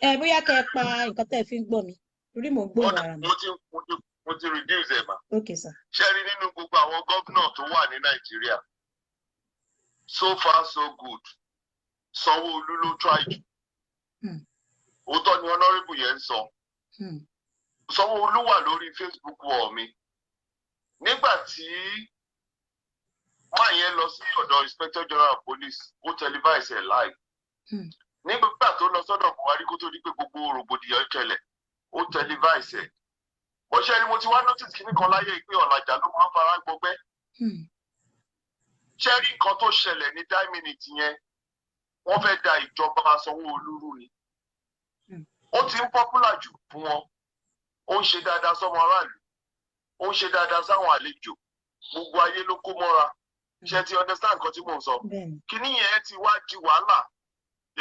Ẹ bóyá kẹ́ ẹ pa nǹkan tẹ́ ẹ fi ń gbọ́ mi, torí mò ń gbóhùn ara mi. Mo ti reduce ẹ̀ mà. Ok sà. Ṣe rí nínú gbogbo àwọn gómìnà tó wà ní Nàìjíríà, so far so good, Sanwó-Olú ló try jù. Òótọ́ ni honourable yẹn ń sọ. Sanwó-Olú wà lórí Facebook wall mi nígbà tí máa yẹn lọ sí ọ̀dọ̀ Inspector General of Police, ó televise ẹ̀ live. Nígbà tó lọ sọ́dọ̀ Buhari, kó tó di pé gbogbo rògbòdìyàn ṣẹlẹ̀, ó televise ẹ̀. Bọ́sẹ̀ ni mo ti wá notice kíní kan láyé pé ọ̀làjà ló máa ń fara gbọgbẹ́. Ṣé rí nǹkan tó ṣẹlẹ̀ ní nine minute yẹn, wọ́n fẹ́ da ìjọba Sanwó-Olú rú ni. Ó ti ń popular jù fún wọn, ó ń ṣe dáadáa sọ́mọ aráàlú, ó ń ṣe dáadáa sáwọn àlejò, gbogbo ayé ló kó mọ́ra. Ṣe ti understand nǹkan tí mò ń sọ? Bẹ́ẹ̀ni. Kíní yẹn ti wá di wàhálà,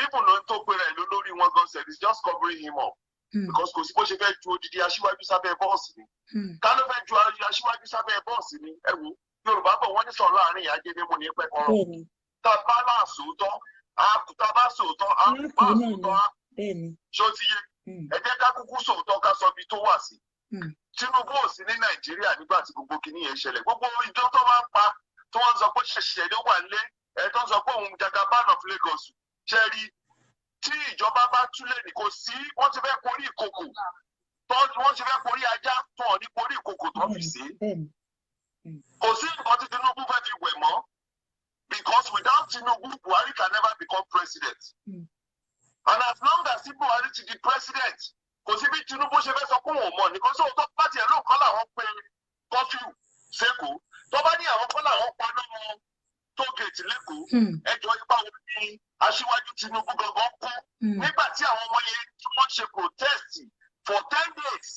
even ló ń tó pera ẹ̀ lórí wọn gan sef is just covering him up because kò sí bó ṣe fẹ́ ju odidi aṣíwájú sábẹ́ bọ́ọ̀sì ni. Ká ló fẹ́ ju aṣíwájú sábẹ́ bọ́ọ̀sì ni? Ẹ wo, Yorùbá bọ̀, wọ́n ní sọ̀rọ̀ láàrin ìyá jẹ́dẹ́ mú ní pẹ́ kọ́rọ́. Tá a bá náà sòótọ́, tá a bá sòótọ́, á Wọ́n bá kú náà ni. sòótọ́ á. Ṣó ti yé? Ẹ jẹ́ ká kúkú sòótọ́, ká sọ ibi tó wà sí. Tinubu ò sí ní Nàìjíríà nígbà tí gbogbo kinní yẹn ṣẹlẹ̀. Gbogbo ìjọ tó máa ń pa, tí wọ́n ń sọ pé ṣẹ̀ṣẹ̀ ló wà nílé ẹ̀, tó ń sọ pé òun Jagaban of Lagos, ṣe rí tí ìjọba bá túlẹ̀ ní kò sí, wọ́n ti fẹ́ korí ìkòkò tó, wọ́n ti fẹ́ korí ajá tó hàn ní korí ìkòkò tó fi sí. Kò sí nǹkan tí Tinubu fẹ́ fi wẹ̀ mọ́, because without Tinubu, Buhari can never become president. And as long as Buhari ti di president, kò sí bí Tinubu ṣe fẹ́ sọ pé òun ò mọ̀ nìkan. Sóhun tó bá tiẹ̀ lóun kọ́ làwọn pe curfew sẹ́kọ̀ọ́, tó bá ní àwọn kọ́ làwọn paná toll gate lẹ́kọ̀ọ́, ẹjọ́, ipa wo ni aṣíwájú Tinubu gangan kó nígbà tí àwọn ọmọ yẹn tí wọ́n ṣe protest for 10 days?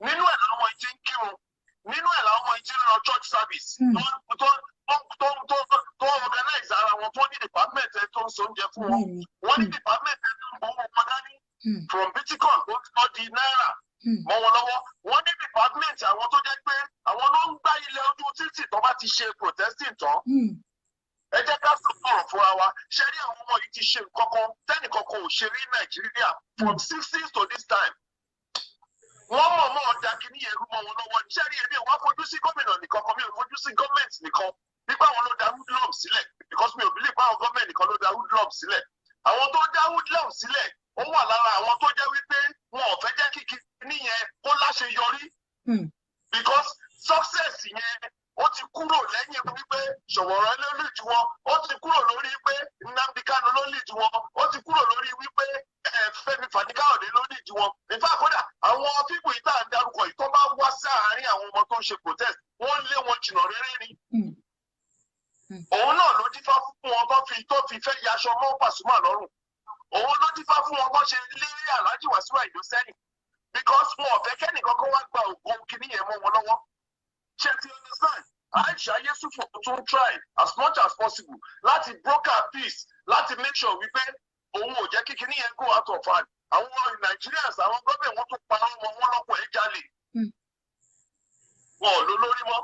Nínú ẹ̀ làwọn yìí ti ń kírun, nínú ẹ̀ làwọn yìí ti ń lọ church service, tó organize ara wọn, tó ní department ẹ tó ń so oúnjẹ fún wọn, wọ́n ní department ẹ tó ń gbowó wọn dání from bitcoin tó ń di náírà mọ́ wọn lọ́wọ́, wọ́n ní department àwọn tó jẹ́ pé àwọn ló ń gbá ilẹ̀ ojú títì tó bá ti ṣe protesting tán. Ẹ jẹ́ ká sọ̀rọ̀ fúnra wa. Ṣe rí àwọn ọmọ yìí ti ṣe nǹkan kan tẹ́nìkan kan ò ṣe rí Nàìjíríà from 60s to this time. Wọ́n mọ̀ mọ́ ọ̀dà kìíní yẹn rú mọ́ wọn lọ́wọ́. Ṣe rí, èmi ò wá fojú sí gómìnà nìkan kan, mi ò fojú sí gọ́ọ̀mẹ̀ntì nìkan nígbà wọn ló da hoodlum sílẹ̀, because mi ò believe báwọn gọ́ọ̀mẹ̀ntì nìkan ló da hoodlum sílẹ̀. Àwọn tó dá hoodlum sílẹ̀, ó wà lára àwọn tó jẹ́ wípé wọn ò fẹ́ jẹ́ kí kìíní yẹn kó láṣeyọrí, because success yẹn, ó ti kúrò lẹ́yìn wípé Sowore ló lead wọn, ó ti kúrò lórí pé Nnamdi Kanu ló lead wọn, ó ti kúrò lórí wípé Fẹ́mi Fani-Káyọ̀dé ló lead wọn. In fact, kódà àwọn people yìí tá à ń darúkọ yìí, tó bá wá sáàárín àwọn ọmọ tó ń ṣe protest, wọ́n lé wọn jìnnà réré ni. Òun náà ló dífá fún wọn tó fi fẹ́ yaṣọ mọ́ Pasuma lọ́rùn. Òun ló dífá fún wọn bó ṣe lé Alhaji Wasiu Ayinde sẹ́yìn, because wọn ò fẹ́ kẹ́nìkan kó wá gba ògo kìíní yẹn mọ́ wọn lọ́wọ́. Ṣe ti understand? Aisha Yesufu tún try as much as possible láti broker peace, láti make sure wípé òun ò jẹ́ kí kìíní yẹn go out of hand. Àwọn Nigerians, àwọn gómìnà, wọn tún parọ́ wọn, wọn lọ́pọ̀ ẹ̀ jalè, wọn ò lọ lórí mọ́.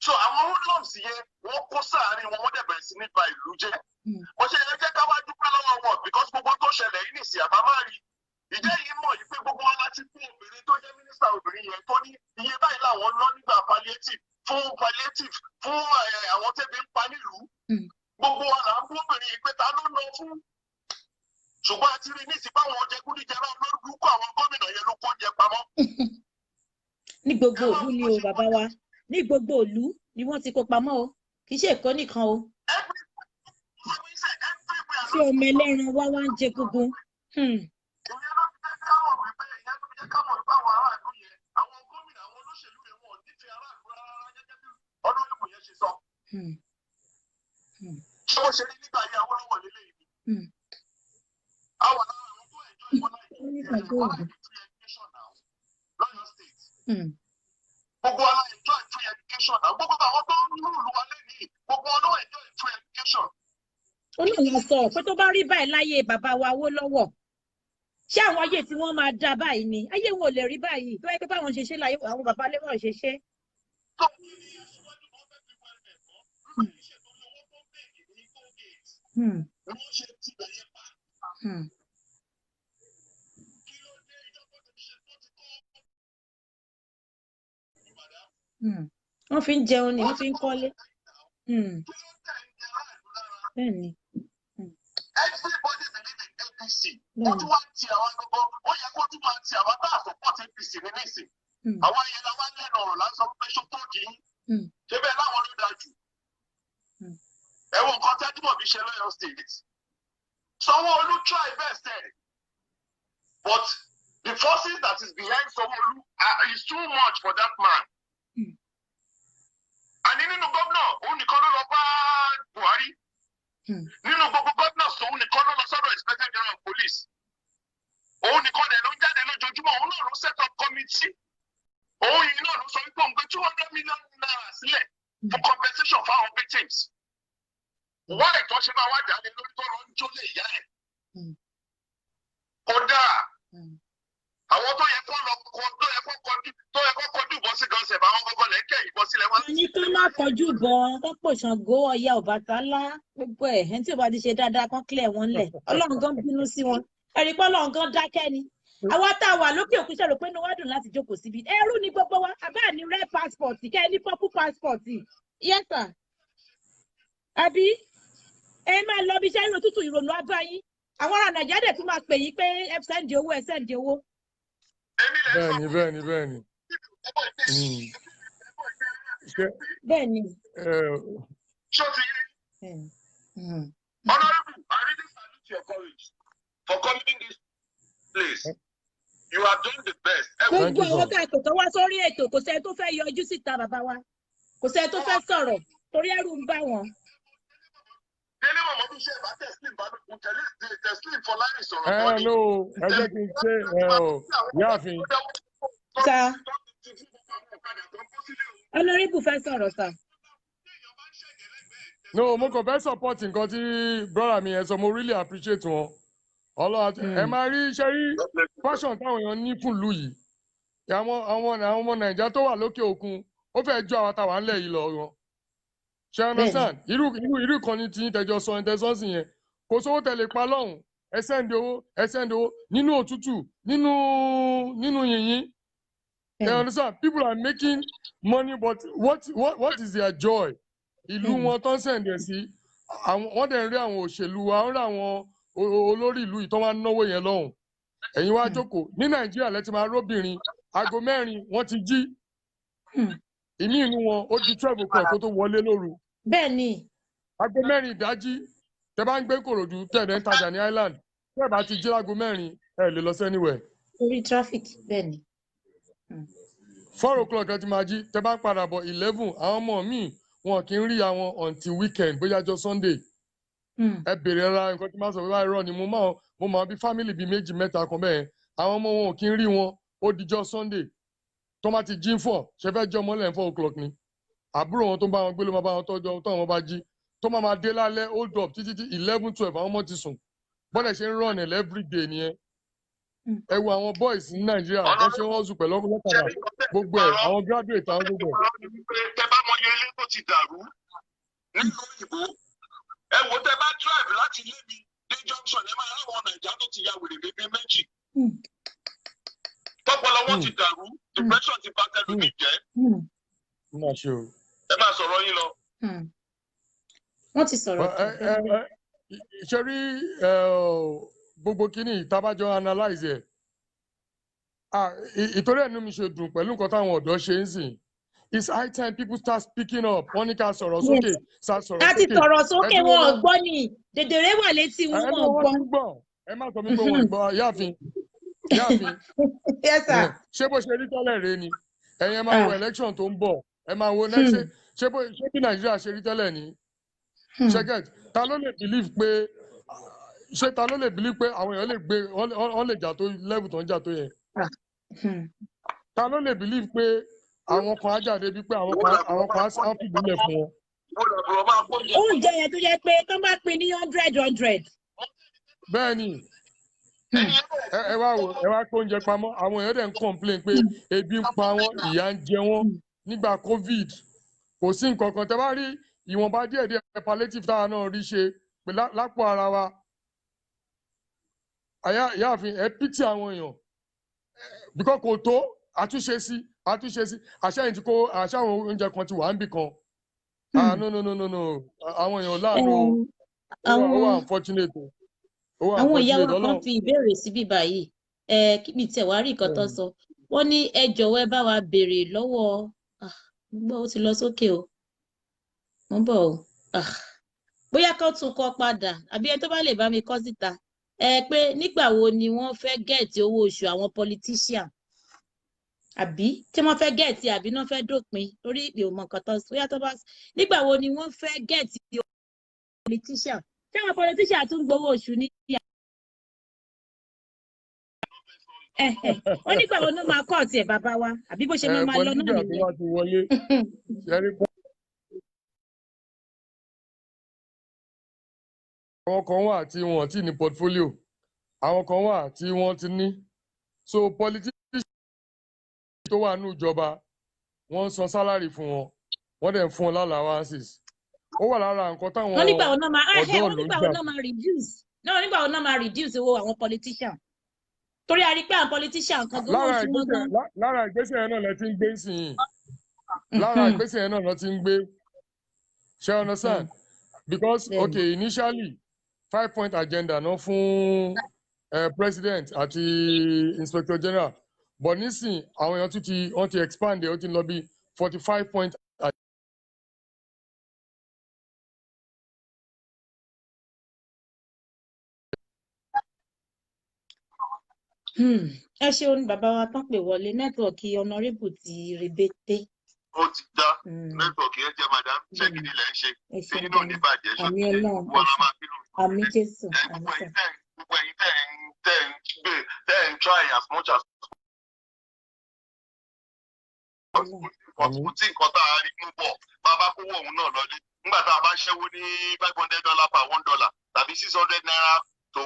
So àwọn hoodlums yẹn, wọ́n kó sáàárín wọn, wọ́n dẹ̀ bẹ̀rẹ̀ sí ní ba ìlú jẹ́. Mo ṣe ẹ jẹ́ ká wá dúpẹ́ lọ́wọ́ wọn, because gbogbo tó ṣẹlẹ̀ yìí nìsín, àbá má rí ìjẹ́ yìí mọ̀ yìí pé gbogbo wa láti fún obìnrin tó jẹ́ mínísítà, obìnrin yẹn tó ní iye báyìí làwọn ná nígbà palliative fún àwọn tẹ́bi ń pa nílùú. Gbogbo wa là ń bú obìnrin yìí pé ta ló ná fún, ṣùgbọ́n a ti rí ní ìsìnkú àwọn jẹgúdújẹrá lórúkọ àwọn gómìnà yẹn ló kó oúnjẹ pamọ́. Ní gbogbo ìlú ni o, bàbá wa, ní gbogbo ìlú ni wọ́n ti kó pamọ́ o, kì í ṣe Èkó nìkan o. Tí ọmọ ẹlẹ́ran wá wá ń jẹ gbogbo. Ìyẹn ló fi jẹ́ ká mọ̀ wípé, ìyẹn ló fi jẹ́ ká mọ̀ wípé àwọn aráàlú yẹn, àwọn gómìnà, àwọn olóṣèlú yẹn, wọn ò nífẹ̀ẹ́ aráàlú rárá, gẹ́gẹ́ bí ọlọ́run yẹn ṣe sọ. Ṣé bó ṣe rí nígbà yẹn Awólọ́wọ̀ nílé? tó Bukola oògùn. ní free education now lọ́yọ̀ State. Gbogbo wa la enjoy free education now. Gbogbo àwọn tó ń rule wa lẹ́nìí, gbogbo wọn ló enjoy free education. Ó náà lọ sọ pé tó bá rí báyìí láyé bàbá wa Awólọ́wọ̀, ṣé àwọn ayé tí wọ́n máa dá báyìí ni? Ayé wọn ò lè rí báyìí tó yẹ pé báwọn ṣe ṣe láyé àwọn bàbá lẹ́wọ̀n ṣe ṣe. Tó kí ni aṣíwájú kan fẹ́ fi wẹ́rẹ́ ẹ̀kọ́ nígbà tí ṣètò owó tó ń bèèrè ní toll gate ni wọ́n ṣe ti bẹ̀yẹ pa. Kí ló dé ìjọba tó ti ṣe tó ti kọ́ Ìbàdàn? Wọ́n fi ń jẹun ni wọ́n fi ń kọ́lé. Kí ló tẹ̀ ń jẹ aráàlú lára? Bẹ́ẹ̀ ni. Everybody believe in APC. Ó Bẹ́ẹ̀ ni. tún wá ti àwọn gbogbo, ó yẹ kó tún máa ti àwọn tá a support APC ní nísìn. Àwọn yẹn la wá lẹ́nu ọ̀rọ̀ là ń sọ pé ṣó tó kì í. Ṣé bẹ́ẹ̀ láwọn ló dáa jù? Ẹ wo nǹkan tẹ́júmọ̀ bí ṣe lọ́yọ̀ State. Sanwó-Olú try best ẹ̀. But the forces that is behind Sanwó-Olú is too much for that man. Àní nínú gómìnà, òun nìkan ló lọ bá Buhari. Nínú gbogbo gómìnà, òun nìkan ló lọ sọ́dọ̀ Inspector General of Police. Òun nìkan dẹ̀ ló ń jáde lójoojúmọ́, òun náà ló set up committee. Òun yìí náà ló sọ wípé òun gbé ₦200 million sílẹ̀ fún compensation fáwọn victims. Wá ìtọ́ ṣe máa wá jáde lórí tó lọ ń jólè ìyá ẹ̀. Kódà àwọn tó yẹ kó lọ kọ tó yẹ kó kọjú ìbọn sí gan sẹ̀bà, àwọn gbogbo lẹ́kẹ̀ ìbọn sílẹ̀ wọn. Wọ́n ní kán má kọjú bọ̀, kán pò Ṣàngó, Ọya, Ọbàtálá, gbogbo ẹ̀. Ẹni tí ò bá ti ṣe dáadáa, kán clear wọn lẹ̀. Ọlọ́run gan bínú sí wọn. Ẹ̀rí pé Ọlọ́run gan dákẹ́ ni. Àwa tá a wà lókè òkun ṣe rò pé inú wa dùn láti jókòó síbi. Ẹrú ni gbogbo wa. Àbá ní red passport, kẹ́ ẹ ní purple passport. Yes sir. Àbí ẹ máa lọ bí iṣẹ́, ìrò tútù, ìrònú á bá yín. Àwọn ará Nàìjíríà dẹ̀ tún máa pè yín pé ẹ send owó, ẹ send owó. Èmi lè sọ. Bẹ́ẹ̀ni. Ṣé Bẹ́ẹ̀ ni. Ṣó ti yé? Bẹ́ẹ̀ ni. Honourable, I really salute your courage for coming this place. You have done the best. Ẹ wo. Thank Gbogbo you, àwọn sir. tá a pè tó wá sórí ètò, kò sẹ́ni tó fẹ́ yọjú síta. Bàbá wa, kò sẹ́ni tó fẹ́ sọ̀rọ̀ torí ẹ̀rù ń bà wọ́n. Délé Mọ̀mọ́dún, ṣe ìbá Teslim Balógun, tẹ̀lé Teslim Fọlárin sọ̀rọ̀ Ẹ kan ni. no, ẹ jẹ́ kí n ṣe ẹ o yáàfin. Sir, Honourable fẹ́ sọ̀rọ̀, sir. No, mo kàn fẹ́ support nǹkan tí brother mi yẹn sọ. Mo really appreciate wọn. Ọlọ́run ẹ máa rí iṣẹ́ rí passion táwọn èèyàn ní fún ìlú yìí. Àwọn ọmọ Nàìjíríà tó wà lókè òkun, ó fẹ́ ju àwọn táwa ńlẹ̀ yìí lọ wọn ṣe understand? Irú kan ní tí tẹjọ sọ ẹ tẹsán sí yẹn, kò sówó tẹlẹ pa lọ́hùn, ẹ send owó, ẹ send owó nínú òtútù, nínú yìnyín. You understand? People are making money, but what is their joy? Ìlú wọn tó ń send ẹ̀ sí àwọn, wọ́n dẹ̀ ń rí àwọn òṣèlú wa, wọ́n rí àwọn olórí ìlú yìí tó wá ń náwó yẹn lọ́hùn. Ẹ̀yin wá jókòó ní Nàìjíríà, lẹ́tí máa róbìnrin, aago 4 wọ́n ti jí. Ìmí inú wọn, ó di 12 o'clock kó tó wọlé lóru. Bẹ́ẹ̀ ni. Aago 4 ìdájí, tẹ bá ń gbé Kòròdú, tẹ̀ ń tajà ní Island, tẹ́ bá ti jí láago 4, ẹ lè lọ sí anywhere. Orí traffic, bẹ́ẹ̀ ni. 4 o'clock ẹ ti máa jí. Tẹ bá ń padà bọ̀, 11. Àwọn ọmọ míì, wọn kì í rí àwọn until weekend, bóyá jọ Sunday. Ẹ bèrè ara nǹkan tí máa sọ wíwá, irọ́ ni. Mo máa bí family bíi méjì mẹ́ta kan bẹ́ẹ̀, àwọn ọmọ wọn ò kí ń rí wọn, ó dijọ́ Sunday tó máa ti jí ń fọ̀. Ṣe fẹ́ jẹ́ ọmọ lẹ́yìn 4 o'clock ni? Àbúrò wọn tó ń bá wọn gbé ló máa bá wọn tọ́jú. Tó àwọn bá jí, tó máa máa dé lálẹ́, hold up títí tí 11, 12, àwọn ọmọ ti sùn. Bọ́dẹ̀ ṣe ń run ẹ̀ every day nìyẹn. Ẹ wo àwọn boys ní Nàìjíríà, wọ́n ṣe ń hustle pẹ̀lú ọlọ́kadà, gbogbo ẹ̀, àwọn graduate, àwọn gbogbo ẹ̀. Tẹ bá mọ iye ilé tó ti dàrú nílùú òyìnbó, ẹ wo, tẹ bá drive láti ilé mi dé junction, ẹ máa ráwọn Nàìjíríà tó ti ya wèrè bébí méjì. Tọpọlọ wọn ti dàrú, depression ti bà tẹlómi jẹ́. Má ṣe o. Ẹ máa sọ̀rọ̀ yín lọ. Wọ́n ti sọ̀rọ̀. Ẹ ṣe rí gbogbo kínní ìtabájọ analyze ẹ̀, ìtorí ẹnu mi ṣe dùn pẹ̀lú nǹkan táwọn ọ̀dọ́ ṣe ń sìn. It's high time people start speaking up. Wọ́n ní ká sọ̀rọ̀ sókè, sá sọ̀rọ̀ A ti sókè. sọ̀rọ̀ sókè, Ẹ dúró wọn ò náà. gbọ́ ni. Dèdèrè wà létí wọn, Ẹ wọn ní ò wọ́n gbọ́. ti ń gbọ́. Ẹ má sọ mi pé wọ́n gbọ́, yáàfin, yáàfin. Yes sir. Ṣé bó ṣe rí tẹ́lẹ̀ rèé ni? Ẹ̀yin ẹ máa wo election tó ń bọ̀, ẹ máa wo next. Ṣé bí Nàìjíríà ṣe rí tẹ́lẹ̀ ni? Ṣẹ́gẹ̀t, ta ló lè believe pé Ṣé ta ló lè believe pé àwọn èèyàn lè gbé, wọ́n lè jà tó level tó ń jà tó yẹn? Ta ló lè believe pé àwọn kan á jáde bíi pé àwọn kan á fìdí lẹ̀ fún wọn? Oúnjẹ yẹn tó jẹ́ pé tó bá pín ní 100 100. Bẹ́ẹ̀ ni. Ẹ wá wò, ẹ wá kó oúnjẹ pamọ́, àwọn èèyàn dẹ̀ ń complain pé ebi ń pa wọ́n, ìyà ń jẹ wọ́n nígbà COVID. Kò sí nǹkan kan tẹ́ bá rí, ìwọ̀nba díẹ̀ díẹ̀ palliative táwa náà rí ṣe pé lápò ara wa. Àyà ìyáàfin, ẹ pity àwọn èèyàn because kò tó àtúnṣe sí àtúnṣe sí àṣà yìí ti kó àṣà àwọn oúnjẹ kan ti wà níbì kan. Ah, no, no, no, no, no, àwọn èèyàn láàánú o. Ó wà unfortunate o. Ó wà Àwọn ìyá wa unfortunate. kan Ọlọ́run fi ìbéèrè síbí báyìí. Ẹ kí mi tiẹ̀ wá rí nǹkan tó sọ. Wọ́n ní ẹ jọ̀wọ́, ẹ bá wa béèrè lọ́wọ́. Ah, gbọ́, ó ti lọ sókè o, mo ń bọ̀ o. Ah, bóyá kó tún kọ padà àbí ẹni tó bá lè bá mi kọ síta ẹ pé nígbà wo ni wọ́n fẹ́ get owó oṣù àwọn politician, àbí tí wọ́n fẹ́ get, àbí wọ́n fẹ́ dópin, torí mi ò mọ nǹkan tó sọ. Bóyá tó bá nígbà wo ni wọ́n fẹ́ get owó politician, ṣé àwọn politician tún gbowó oṣù ní? Wọ́n nígbà wo ló máa kọ́ tiẹ̀, bàbá wa, àbí bó ṣe máa máa lọ náà Politician tó nìyẹn? bá ti wọlé ṣẹ́rí pọ́. Àwọn kan wà tí wọ́n ti ní portfolio, àwọn kan wà tí wọ́n ti ní. So politician tó wà ní ìjọba, wọ́n ń san salary fún wọn, wọ́n dẹ̀ ń fún wọn allowances. Ó wà lára nǹkan táwọn Wọ́n nígbà wo náà máa ọ̀dọ́ wọ́n ìlú ń nígbà wo jà. náà máa reduce náà, nígbà wo náà máa reduce owó àwọn politician, torí a rí pé àwọn politician kan gan owó Lára oṣù wọn ìgbésẹ̀ gan. Lára ìgbésẹ̀ yẹn náà lẹ ti ń gbé sí yìí, lára ìgbésẹ̀ yẹn náà lọ ti ń gbé. Ṣe understand? Because okay, initially 5 point agenda náà fún president àti inspector general, but nísìn àwọn èèyàn tún ti, wọ́n ti expand ẹ̀, ó ti ń lọ bí 45 point. Ẹ ṣeun bàbá wa tán pè wọlé. Network honourable ti rebete. Ó ti dá network yẹn jẹ́. Madam, ṣé gidi lẹ̀ ń ṣe? Ẹ Ṣé ṣeun yín náà ní gan. bàjẹ́? Ṣó Àmì ti yé Ọlọ́run. wọn la máa fi lù. Àmì Jésù. Ẹ Àmì gbogbo sà. ẹ̀yin tẹ́ gbogbo ẹ̀yin tẹ́ ń gbé, tẹ́ ń try as much as Ọlọ́run. possible. Kò tí nǹkan tá a rí mú bọ̀, bàbá kówó òun náà lọlé nígbà tá a bá ṣẹ́wó ní $500 per $1 tàbí ₦600 to £1.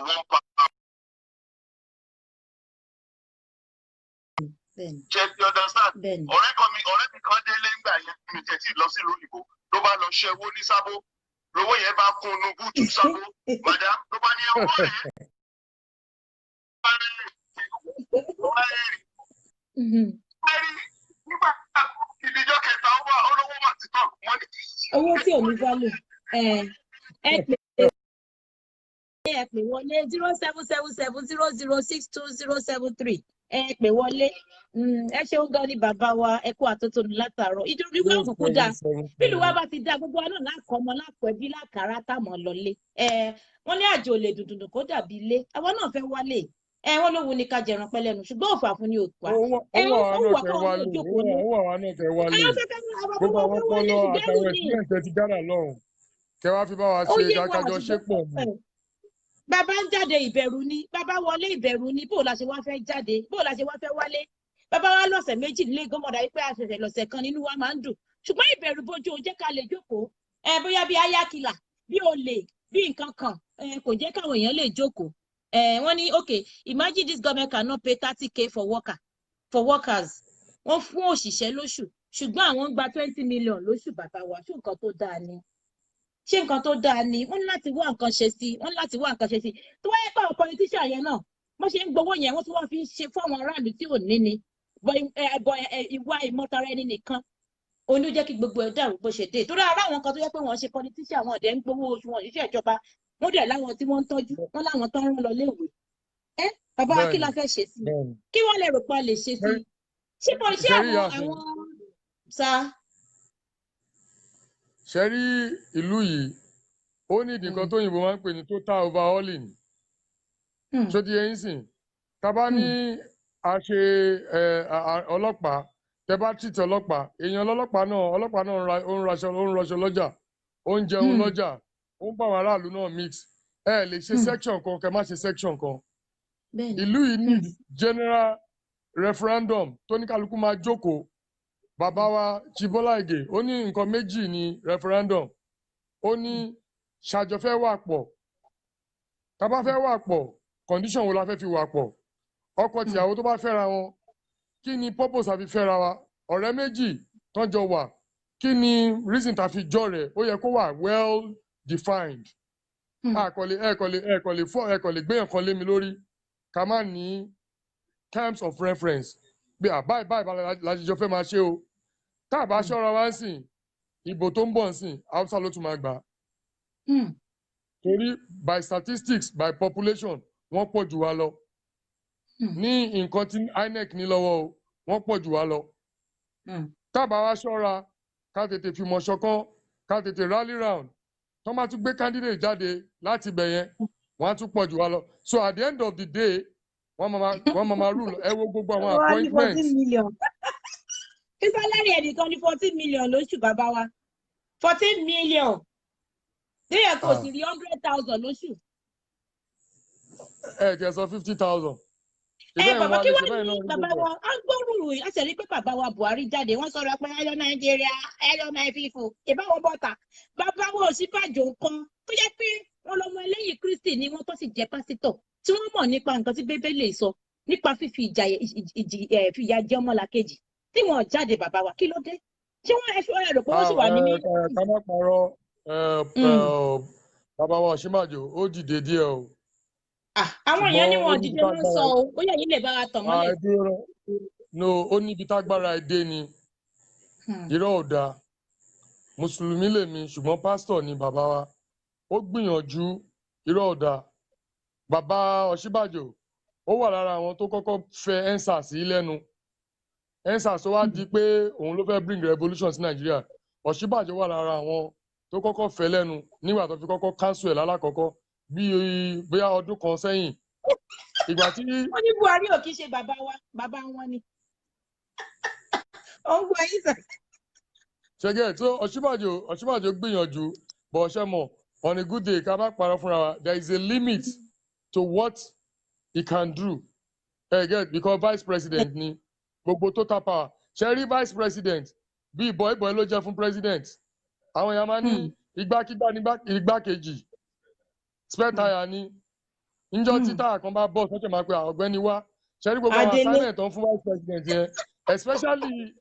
Ṣe ti understand? Bẹ́ẹ̀ni. Ọ̀rẹ́ kan mi, ọ̀rẹ́ mi kan délé ńgbà yẹn, mi tẹ̀ tí lọ sílùú òyìnbó, ló bá lọ ṣẹ́wó ní Sábó, lówó yẹn bá kún inú boot Sábó. Madam, ló bá ní owó rẹ̀ bá rẹ̀ rí nígbà ìdíjọ́ kẹta, ó wà olówó mà ti tọ̀ wọ́n ní. Owó tí ò ní value. Ẹ pè wọlé 07770062073. Ẹ pè wọlé. Ẹ ṣeun gan ni bàbá wa, ẹ kú àtótónu látàárọ̀. Ìdúró ìwé òkùnkùn dáa. Bílù wa bá ti dá, gbogbo wa náà lákọ ọmọ, lákọ ẹbí, lákàrá táwọn lọlé. Ẹ wọ́n ní àjò lè dùndùn kó dàbí ilé. Àwọn náà fẹ́ wálé. Ẹ wọ́n ló wu ni ká jẹran pẹ́ lẹ́nu, ṣùgbọ́n òfà fún ni òpá. Owó Ẹ owó ó àwa wù náà wá tẹ káwọn wálé. náà jókòó ní. Owó àwa náà tẹ wálé. Àwọn fẹ́ fẹ́ àwọn Gbogbo tó àwọn fẹ́ ọpọlọ wálé, ṣùgbọ́n ẹrù àtàwọn ni. experience ẹ ti gádà lọ́hùn kẹ wá fi bá wa Ó ṣe yé wa kájọ ṣe ṣùgbọ́n pọ̀ ni. Bàbá ń jáde, ìbẹ̀rù ni. Bàbá wọlé, ìbẹ̀rù ni. Bó la ṣe wá fẹ́ jáde? Bó la ṣe wá fẹ́ wálé? Bàbá wa lọ́sẹ̀ 2 nílé gọ́mọ̀dà wípé a ṣẹ̀ṣẹ̀ lọ́sẹ̀ kan, nínú wa máa ń dùn, ṣùgbọ́n ìbẹ̀rù bojú ò jẹ́ ká lè jókòó. Ẹ bóyá bí ayákìlà, bí olè, bí nǹkan kan, ẹ kò jẹ́ káwọn èèyàn lè jókòó. Ẹ wọ́n ní okay, imagine this government cannot pay 30K for workers. Wọ́n fún òṣìṣẹ́ lóṣù, ṣùgbọ́n àwọn ń gba 20 million lóṣù. Bàbá wa, ṣé nǹkan tó dáa ni? Ṣé nǹkan tó dáa ni? Wọ́n ní láti wá nǹkan ṣe sí i, wọ́n ní láti wá nǹkan ṣe sí i. Tó wáyé pé àwọn politician yẹn náà, wọ́n ṣe ń gbowó yẹn, wọ́n tún wá fi ń ṣe fún àwọn aráàlú tí ò ní ni. Bọ ìwà ìmọ̀tara ẹni nìkan òun ló jẹ́ kí gbogbo ẹ̀ dàrú bó ṣe dé, torí ara àwọn kan tó yẹ pé wọ́n ṣe politician, wọn dẹ̀ ń gbowó oṣù wọn, òṣìṣẹ́ ìjọba, wọ́n dẹ̀ láwọn tí wọ́n ń tọ́jú, wọ́n láwọn tó ń rán lọ léèwé. Ẹ bàbá wa, kí la fẹ́ ṣe sí i? Kí wọ́n lè rò pa lè ṣe sí i? Ṣé mo ṣé Ṣẹ́rí àwọn ìyáàfin. àwọn sa. Ṣe rí ìlú yìí, ó ní ìdí nǹkan tóyìnbó máa ń pè ní total overhauling. Ṣó ti yé yín sìn? Tá bá ní a ṣe ọlọ́pàá, tẹ bá treat ọlọ́pàá, èèyàn ọlọ́pàá náà, ọlọ́pàá náà ń ra, ó ń raṣọ, ó ń rọṣọ lọ́jà, ó ń jẹun lọ́jà, ó ń bá àwọn aráàlú náà mix. Ẹ lè ṣe section kan, kẹ má ṣe section kan. Ìlú yìí ní general referendum tó ní kálukú máa jókòó. Bàbá wa Chibola Ige, ó ní nǹkan méjì ní referendum. Ó ní ṣàjọ fẹ́ wà pọ̀. Tá bá fẹ́ wà pọ̀, condition wo la fẹ́ fi wà pọ̀? Ọkọ tìyàwó tó bá fẹ́ra wọn, kí ni purpose àfi fẹ́ra wa? Ọ̀rẹ́ méjì tán jọ wà, kí ni reason tá fi jọ rẹ̀? Ó yẹ kó wà well defined. Àkọlé ẹ̀kọ́lé ẹ̀kọ́lé fọ́ ẹ̀kọ́lé gbé nǹkan lé mi lórí ká má ní terms of reference bí à báyìí báyìí báyìí la ṣe jọ fẹ́ máa ṣe o. Tá a bá ṣọ́ra wá ń sìn, ìbò tó ń bọ̀ ń sìn, Hausa ló tún máa gbà á, torí by statistics, by population, wọ́n pọ̀ jù wá lọ. Ní nǹkan tí INEC ní lọ́wọ́ o, wọ́n pọ̀ jù wá lọ. Tá a bá wá ṣọ́ra, ká tètè fìmọ̀ ṣọ̀kan, ká tètè rally round, tó máa tún gbé candidate jáde láti ibẹ̀ yẹn, wọ́n á tún pọ̀ jù wá lọ. So at the end of the day, wọ́n máa rule. Ẹ wo gbogbo àwọn Wọ́n ní appointments. 14 million. Kí salary ẹnìkan ní 14 million lóṣù, bàbá wa? 14 million. Déyẹ̀ kò sì rí 100,000 lóṣù. Ẹ jẹ́ sọ 50,000. Ẹ bàbá, kí wọ́n ní bàbá wa á gbóòrò? A sì rí pé bàbá wa Buhari jáde, wọ́n sọ̀rọ̀ pé hello Nàìjíríà, hello my people. Ìbáwọ̀ bọ́ta bàbá wa Ọ̀ṣínbàjò kan tó yẹ pé wọ́n lọ́mọ ẹlẹ́yìn Kristi ni wọ́n, tó sì jẹ́ pásítọ̀ tí wọ́n mọ̀ nípa nǹkan tí Bíbélì sọ nípa fífi ìjà ìjì ẹ̀ fìyà jẹ ọmọlàkejì, tí wọ́n jáde. Bàbá wa, kí ló dé? Ṣé wọ́n ẹ ṣọ́ ẹ rò pé wọ́n sì wà ní mí? Ká má parọ́, bàbá wa Ọ̀ṣínbàjò ó dìde díẹ̀ o. Àwọn èèyàn ní Ṣùgbọ́n wọn ó níbi dìde ló ń sọ tágbára o. Ó yẹ yín lè bá wa tàn mọ́lẹ̀. Ẹ dúró ná. No, ó níbi tágbára ẹ dé ni. Irọ́ ò dáa. Mùsùlùmí lèmi, ṣùgbọ́n pásítọ̀ ni bàbá wa. Ó gbìyànjú, irọ́ ò dáa. Bàbá Ọ̀ṣínbàjò, ó wà lára àwọn tó kọ́kọ́ fẹ́ EndSARS sí lẹ́nu. EndSARS tó wá di pé òun ló fẹ́ bring revolution sí Nàìjíríà, Ọ̀ṣínbàjò wà lára àwọn tó kọ́kọ́ fẹ́ lẹ́nu nígbà tó fi kọ́kọ́ cancel ẹ̀ lálákọ́kọ́, bí bóyá ọdún kan sẹ́yìn, ìgbà tí Ó ní Buhari ò kí ṣe bàbá wa, bàbá wọn ni. Ó ń gbọ́ yín sọ. Ṣẹgẹ tó Ọ̀ṣínbàjò gbìyànjú bọ̀ ṣẹ́ mọ̀, on a good day, ká bá parọ́ fúnra wa, there is a limit to what he can do. Ẹ get, because vice president ni gbogbo total power. Ṣe rí vice president bí ìbọn ló jẹ́ fún president. Àwọn èèyàn máa ní igbákígbá ní igbákejì, spare tire ni. Níjọ́ tí táyà kan bá bọ̀ sọ́kè, máa pe ọ̀gbẹ́ni wá. Ṣe rí gbogbo àwọn Adélé. assignment tó ń fún vice president yẹn, especially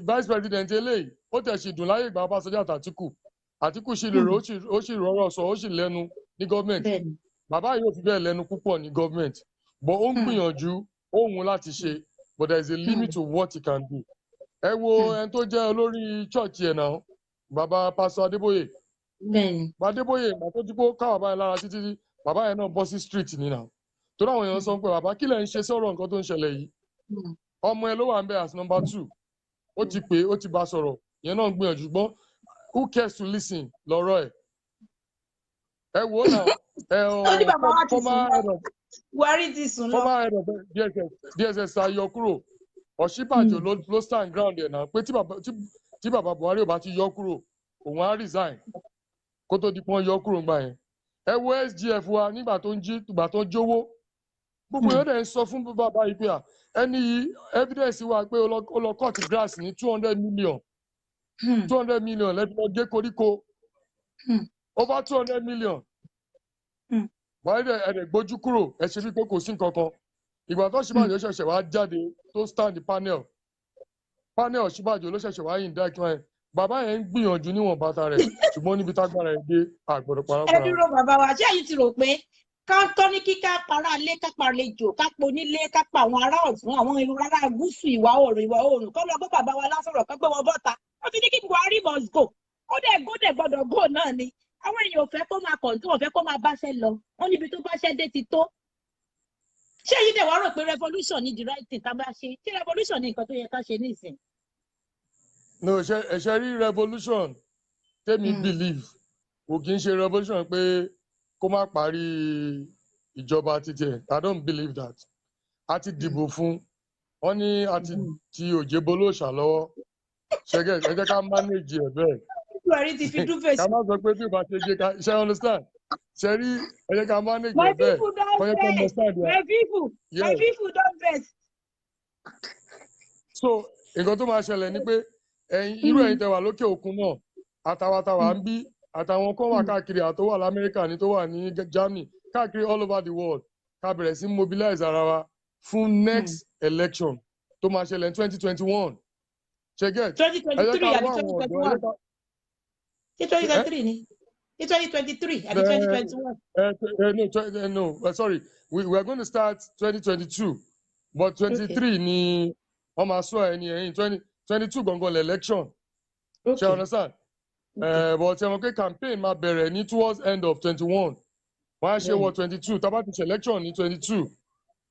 vice president eléyìí, ó tẹ̀ sì dùn láyé ìgbà Ọbásanjọ́ àti Àtìkù. Àtìkù sì lè rò, ó sì rọrọ̀ sọ, ó sì lẹ́nu ní gọ́ọ̀mẹ̀ntì. Bàbá yìí ò fi bẹ́ẹ̀ lẹ́nu púpọ̀ ní gọ́ọ̀mẹ̀ntì, but ó ń gbìyànjú òun láti ṣe, but there is a limit to what he can do. Ẹ wo ẹni tó jẹ́ olórí church ẹ̀ náà, bàbá Pastor Adébóyè. Adébóyè, ìgbà tó ti kó ká bàbá yẹn lára títí, bàbá yẹn náà bọ́ sí street ní náà, torí àwọn èèyàn sọ pé, "Bàbá, kí lẹ̀ ń ṣe sọ̀rọ̀ nǹkan tó ń ṣẹlẹ̀ yìí?" Ọmọ ẹ ló wà ń bẹ as number two. Ó ti pè é, ó ti bá a sọ̀rọ̀, ìyẹn náà ń gbìyànjú, gbọ́n who cares to listen lọ́rọ̀ ẹ̀. Ẹ wò ó náà ẹ. Ó ní bàbá wa ti sùn Former lọ. head of Buhari ti sùn lọ. Former head of DSS ta yọ kúrò, Ọ̀ṣínbàjò ló stand ground ẹ̀ náà pé tí bàbá Buhari ò bá ti yọ kúrò, òun á resign, kó tó di pọ́n yọ kúrò ńgbà yẹn. Ẹ wo SGF wa nígbà tó ń jí, ìgbà tó ń jówó, gbogbo yẹn dẹ̀ ń sọ fún bàbá yìí pé à ẹni yìí, evidence wà pé ó lọ cut grass ní 200 million. 200 million lẹ́bi lọ gé koríko. Over 200 million. Buhari dẹ̀ ẹ̀dẹ̀ gbójú kúrò, ẹ ṣe bí pé kò sí nǹkan kan. Ìgbà tó Ọ̀ṣínbàjò ṣẹ̀ṣẹ̀ wá jáde tó stand panel, Ọ̀ṣínbàjò ló ṣẹ̀ṣẹ̀ wá indict wọn yẹn. Bàbá yẹn ń gbìyànjú níwọ̀n bàtà rẹ̀, ṣùgbọ́n níbi tágbára ẹ̀ dé, àgbọ̀dọ̀ parọ́ Ẹ fúnra. dúró, bàbá wa, ṣé ẹ̀yin ti rò pé ká tọ́ ní kíká para lé, ká parlejò, ká ponílé, ká pa àwọn ará ọ̀tún, àwọn irun ará gúúsù, ìwà oòrùn, ìwà oòrùn, kọ́ lọ gbọ́ bàbá wa lásọ̀rọ̀, kọ́ gbé wọn bọ́ta? Wọ́n ti ní kí Buhari must go, ó dẹ̀ go, dẹ̀ gbọ́dọ̀ go náà ni. Àwọn èèyàn ò fẹ́ kó máa kọ̀ǹtún, ò fẹ́ kó máa báṣẹ́ lọ. Wọ́n níbi tó báṣẹ́ dé ti tó. Ṣé èyí dẹ̀ wá rò pé revolution ni the right thing tá a bá ṣe? Ṣé revolution ni nǹkan tó yẹ ká ṣe nísìn? No, ṣe ẹ̀ṣẹ̀ rí revolution tèmi believe kò kí ń ṣe revolution pé kó má parí ìjọba títí ẹ̀. I don't believe that. A ti dìbò fún wọn ní a ti ti òjé bolóòṣà lọ́wọ́. Ṣẹgẹ, ẹ jẹ́ ká manage ẹ̀ bẹ́ẹ̀. Buhari ti fi dúfèsì. Ká má sọ pé bí o bá ṣe gé ká ṣe, understand? Ṣe rí, ẹ jẹ́ ká manage My ẹ̀ bẹ́ẹ̀ people don kọ́ yẹ kó vex. understand wa. My people, my Yes. people don vex. So nǹkan tó máa ṣẹlẹ̀ ni pé ẹ̀yin, irú ẹ̀yin tẹ́ wà lókè òkun náà, àtàwàtàwà ń bí, àtàwọn kan wà káàkiri, àtó wà lamẹ́ríkà ní, tó wà ní Germany, káàkiri all over the world, ká bẹ̀rẹ̀ sí mobilize ara wa fún next election tó máa ṣẹlẹ̀ ní 2021. Ṣe get? Twenty Ẹ twenty jẹ́ three ká àbí wá twenty àwọn twenty ọ̀dọ́, ẹ one jẹ́ ká Ṣé 2023 ni? Ṣé 2023 àbí 2021? No, no, sorry, we are going to start 2022, but 23 ni wọ́n máa sọ ẹni ẹ̀yìn 2022 gangan election. Ṣe understand? Okay. But ṣe mọ̀ pé campaign máa bẹ̀rẹ̀ ní towards end of 21. Wọ́n á ṣe wọ 22, tá bá ti ṣe election ní 22,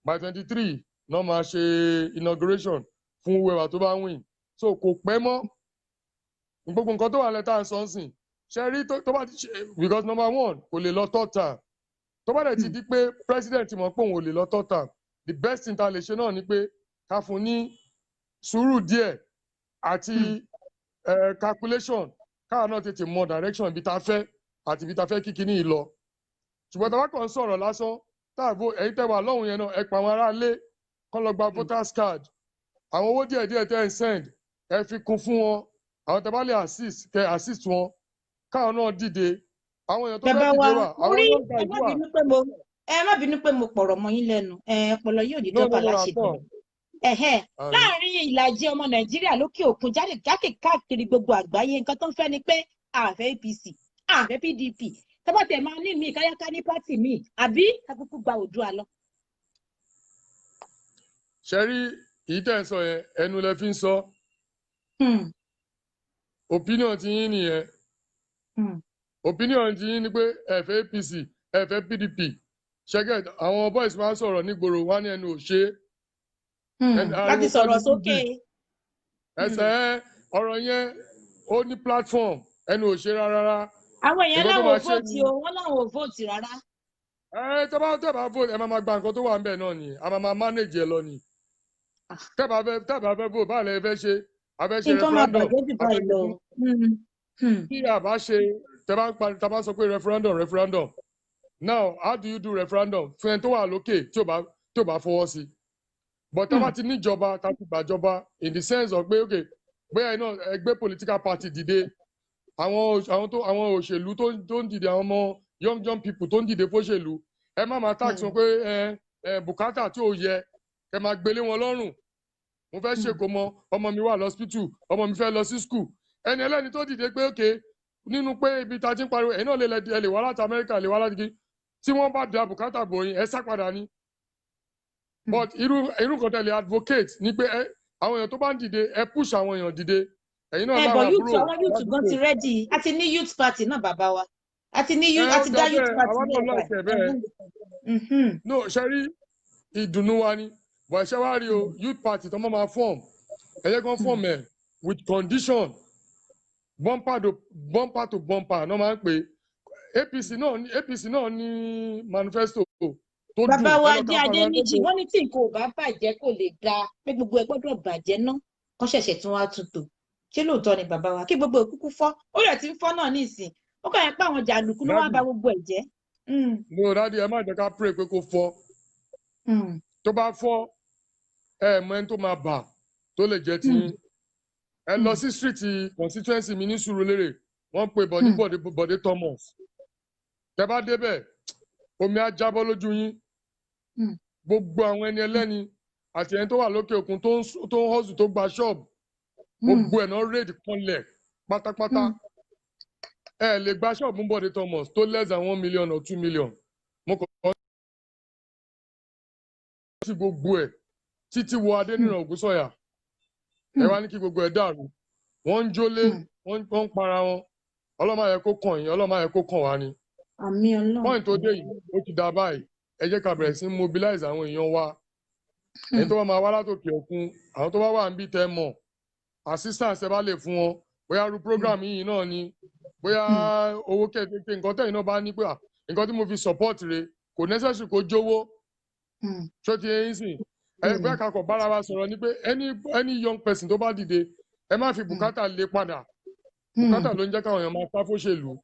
by 23 náà máa ṣe inauguration fún whoever tó bá win. So kò pẹ́ mọ́. Gbogbo nǹkan tó wà lẹ́tà ń sọ ń sìn. Ṣe rí, tó bá ti ṣe, because number one, kò lè lọ third term. Tó bá dẹ̀ ti di pé president mọ̀ pé òun ò lè lọ third term, the best thing ta lè ṣe náà ni pé ká fún ní sùúrù díẹ̀ àti calculation, káà náà tètè mọ direction ibi tá a fẹ́ àti ibi tá a fẹ́ kí kinní yìí lọ. Ṣùgbọ́n tá a bá kàn ń sọ̀rọ̀ lásán, táàbò ẹ̀yin tẹ́ wà lọ́hùn yẹn náà, ẹ pa àwọn aráalé kán lọ gba voters card. Àwọn owó díẹ̀ díẹ̀ tẹ́ ẹ ń send, ẹ fi kún fún wọn. Àwọn tẹ́ bá lè assist, kẹ́ assist wọn, káwọn náà dìde. Àwọn èèyàn tó fẹ́ Bàbá dìde wa, wà, mo àwọn rí young ẹ guys má wà. bínú pé mo ẹ má bínú pé mo pọ̀rọ̀ mọ́ yín lẹ́nu. Ẹ ọpọlọ yóò ní No, no, dọ́bà no, láṣẹ at all. Ẹ̀hẹ́n. Àmín. Láàárín ìlàjì ọmọ Nàìjíríà lókè òkun, jáde jákè káàkiri gbogbo àgbáyé, nǹkan tó ń fẹ́ ni pé àfẹ́ APC, àfẹ́ PDP, tọ́ba tẹ̀ máa ní míì káyáká ní party míì, àbí kakúkú gba Oòduà lọ. Ṣe rí, èyí tẹ́ ń sọ yẹn, ẹnu lẹ fi ń sọ. Opinion ti yín nìyẹn. Opinion ti yín ni pé ẹ fẹ́ APC, ẹ fẹ́ PDP. Ṣé get? Àwọn boys máa ń sọ̀rọ̀ nígboro, wọ́n ní ẹnu ò ṣe é. Láti Ariwo sọ̀rọ̀ kọ́ ní sókè. Ẹsẹ̀ ẹ, ọ̀rọ̀ yẹn ó ní platform, ẹnu ò ṣe rárá rárá. Àwọn èèyàn Nǹkan tó láwọn ò máa ṣe vote ni o, wọ́n láwọn ò vote rárá. Ẹ tẹ́ bá vote, ẹ máa ma gba nǹkan tó wà níbẹ̀ náà ni, a máa ma manage ẹ lọ ni. Tẹ́ bá fẹ́ vote, báwo lẹ fẹ́ ṣe? A fẹ́ ṣe Nǹkan máa referendum, bàjẹ́ jù a fẹ́ báyìí lọ. Tí a bá ṣe, tẹ́ bá ń parí, tá bá sọ pé referendum, referendum, now how do you do referendum fún ẹni tó wà lókè tí ò bá fọwọ́ sí? But tá bá ti níjọba, tá ti gbàjọba, in the sense of pé okay, bóyá iná ẹgbẹ́ political party dìde, àwọn tó àwọn òṣèlú tó ń dìde, àwọn ọmọ young young people tó ń dìde fóṣèlú, ẹ má máa tax wọn pé ẹ ẹ bùkátà tí ò yẹ kẹ máa gbélé wọn lọ́rùn. Mo fẹ́ ṣèkó mọ, ọmọ mi wà lọ́sípítù, ọmọ mi fẹ́ lọ sí school. Ẹni ẹlẹ́ni tó dìde pé okay, nínú pé ibi tá a ti ń pariwo, ẹ̀yin náà lè ẹ lè wá láti Amẹ́ríkà, lè wá láti kí tí wọ́n bá da bùkátà bò yín, ẹ sá padà ní. But irú nǹkan tẹ́ lè advocate ni pé ẹ àwọn èèyàn tó bá ń dìde, ẹ push àwọn èèyàn dìde. Ẹ̀yin náà Ẹ láwọn bọ̀ youth, àbúrò àwọn youth gan ti ládùúgbò. ready. A ti ní youth party náà, bàbá wa. A ti ní Ẹ youth, a ó ti dá dá youth bẹ́ẹ̀, party àwa náà náà lọ́ọ̀kẹ́ báyìí. bẹ́ẹ̀. No, ṣe rí, ìdùnnú wa ni, but ṣe wá rí o, youth party tó máa form, ẹ jẹ́ kán form ẹ̀ with condition, bumper to bumper to bumper náà máa ń pè é. APC náà ní manifesto tó dùn. Bàbá wa Ẹ lọ Adé ka Adéníjì, manifesto. wọ́n ní tí nǹkan ò bá bàjẹ́ kò lè dáa, pé gbogbo ẹ gbọ́dọ̀ bàjẹ́ ná kán ṣẹ̀ṣẹ̀ tún wá tún tò. Ṣé lóòótọ́ ni, bàbá wa, kí gbogbo òkúkú fọ́? Ó rẹ̀ ti ń fọ́ náà nísìn, ó kàn yẹn pé àwọn jàǹdùkú ló wá Daddy. ba gbogbo ẹ̀ jẹ́. No, daddy, ẹ má jẹ́ ká pray pé kó fọ́. Tó bá fọ́, ẹ mọ ẹni tó máa bà tó lè jẹ́ tiyín. Ẹ lọ sí street constituency mi ní Sùúrùlérè, wọ́n ń pe Bọ̀dé Bọ̀dé Bọ̀dé Thomas. Tẹ bá débẹ̀, omi á jábọ́ lójú yín. Gbogbo àwọn ẹni ẹlẹ́ni àti ẹni tó wà lókè òkun tó ń hustle, tó gba ṣọ́ọ̀bù, gbogbo ẹ̀ náà raid kanlẹ̀ pátápátá. Ẹ lè gba ṣọ́ọ̀bù ń Bọ̀dé Thomas tó less than 1 million or 2 million. Mo kàn sí gbogbo ẹ̀ títí wo Adéníran Ògúnsọ̀yà. Ẹ wá ní kí gbogbo ẹ̀ dàrú, wọ́n ń jólé, wọ́n ń para wọn. Ọlọ́mọ yẹ kó kàn yín, ọlọ́mọ yẹ kó kàn wá ni. Àmín Ọlọ́run. Point tó dé yìí, ó ti dá báyìí. Ẹ jẹ́ ká bẹ̀rẹ̀ sí mobilize àwọn èèyàn wa, ẹni tó bá máa wá látòkè òkun, àwọn tó bá wà níbí tẹ́ mọ̀, assistance ẹ bá lè fún wọn, bóyá irú program yìí náà ni, bóyá owó kékeré, nǹkan tẹ̀yin náà bá ní pé, "Ah, nǹkan tí mo fi support re," kò necessary kó jówó. Ṣó ti yẹn sìn? Ẹ bóyá kakọ̀ bára wa sọ̀rọ̀ ni pé any young person tó bá dìde, ẹ má fi bùkátà lé padà. Bùkátà ló ń jẹ́ káwọn èèyàn máa sá fóṣèlú.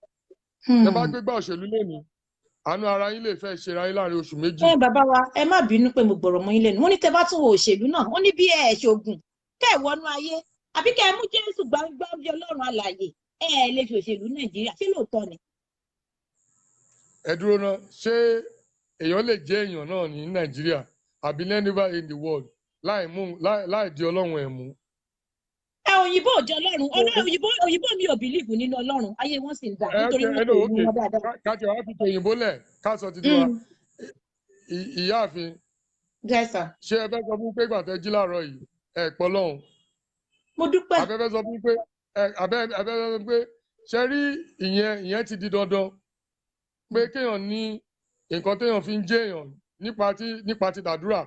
Ẹ bá gbégbá òṣèlú lónìí Àánú ara yín lè fẹ́ ṣera yín láàrin oṣù 2. Ẹ bàbá wa, ẹ má bínú pé mo gbọ̀rọ̀ mọ́ yín lẹ́nu. Wọ́n ní tẹ́ bá tún wo òṣèlú náà, wọ́n ní bí ẹ ṣoògùn kẹ́ ẹ wọnú ayé àbí kẹ́ ẹ mú Jésù gbangba bí Ọlọ́run alààyè, ẹ ẹ lè fi òṣèlú Nàìjíríà. Ṣé lóòótọ́ ni? Ẹ dúró ná, ṣé èèyàn lè jẹ́ èèyàn náà ní Nàìjíríà àbí anywhere in the world láì mú láì di Ọlọ́run ẹ̀ mú? Ẹ òyìnbó ò jẹ Ọlọ́run, Ọlọ́run òyìnbó mi ò believe nínú Ọlọ́run, ayé wọn sì ń dà Ẹ nítorí ẹ wọn no kò mú okay, wọn dáadáa. Ká tiẹ̀ wá fi tòyìnbó lẹ̀, ká sọ títí wa. Ìyáàfin, Yes, sir. ṣé ẹ fẹ́ sọ fún pé ìgbà tẹ́ jí láàárọ̀ yìí ẹ pọ̀ lọ́hùn? Mo dúpẹ́. Abẹ́fẹ́ sọ fún pé ẹ abẹ́ abẹ́fẹ́ sọ fún pé ṣe rí ìyẹn ti di dandan pé kéèyàn ní nǹkan téèyàn fi ń jẹ́ èèyàn nípa ti tàdúrà.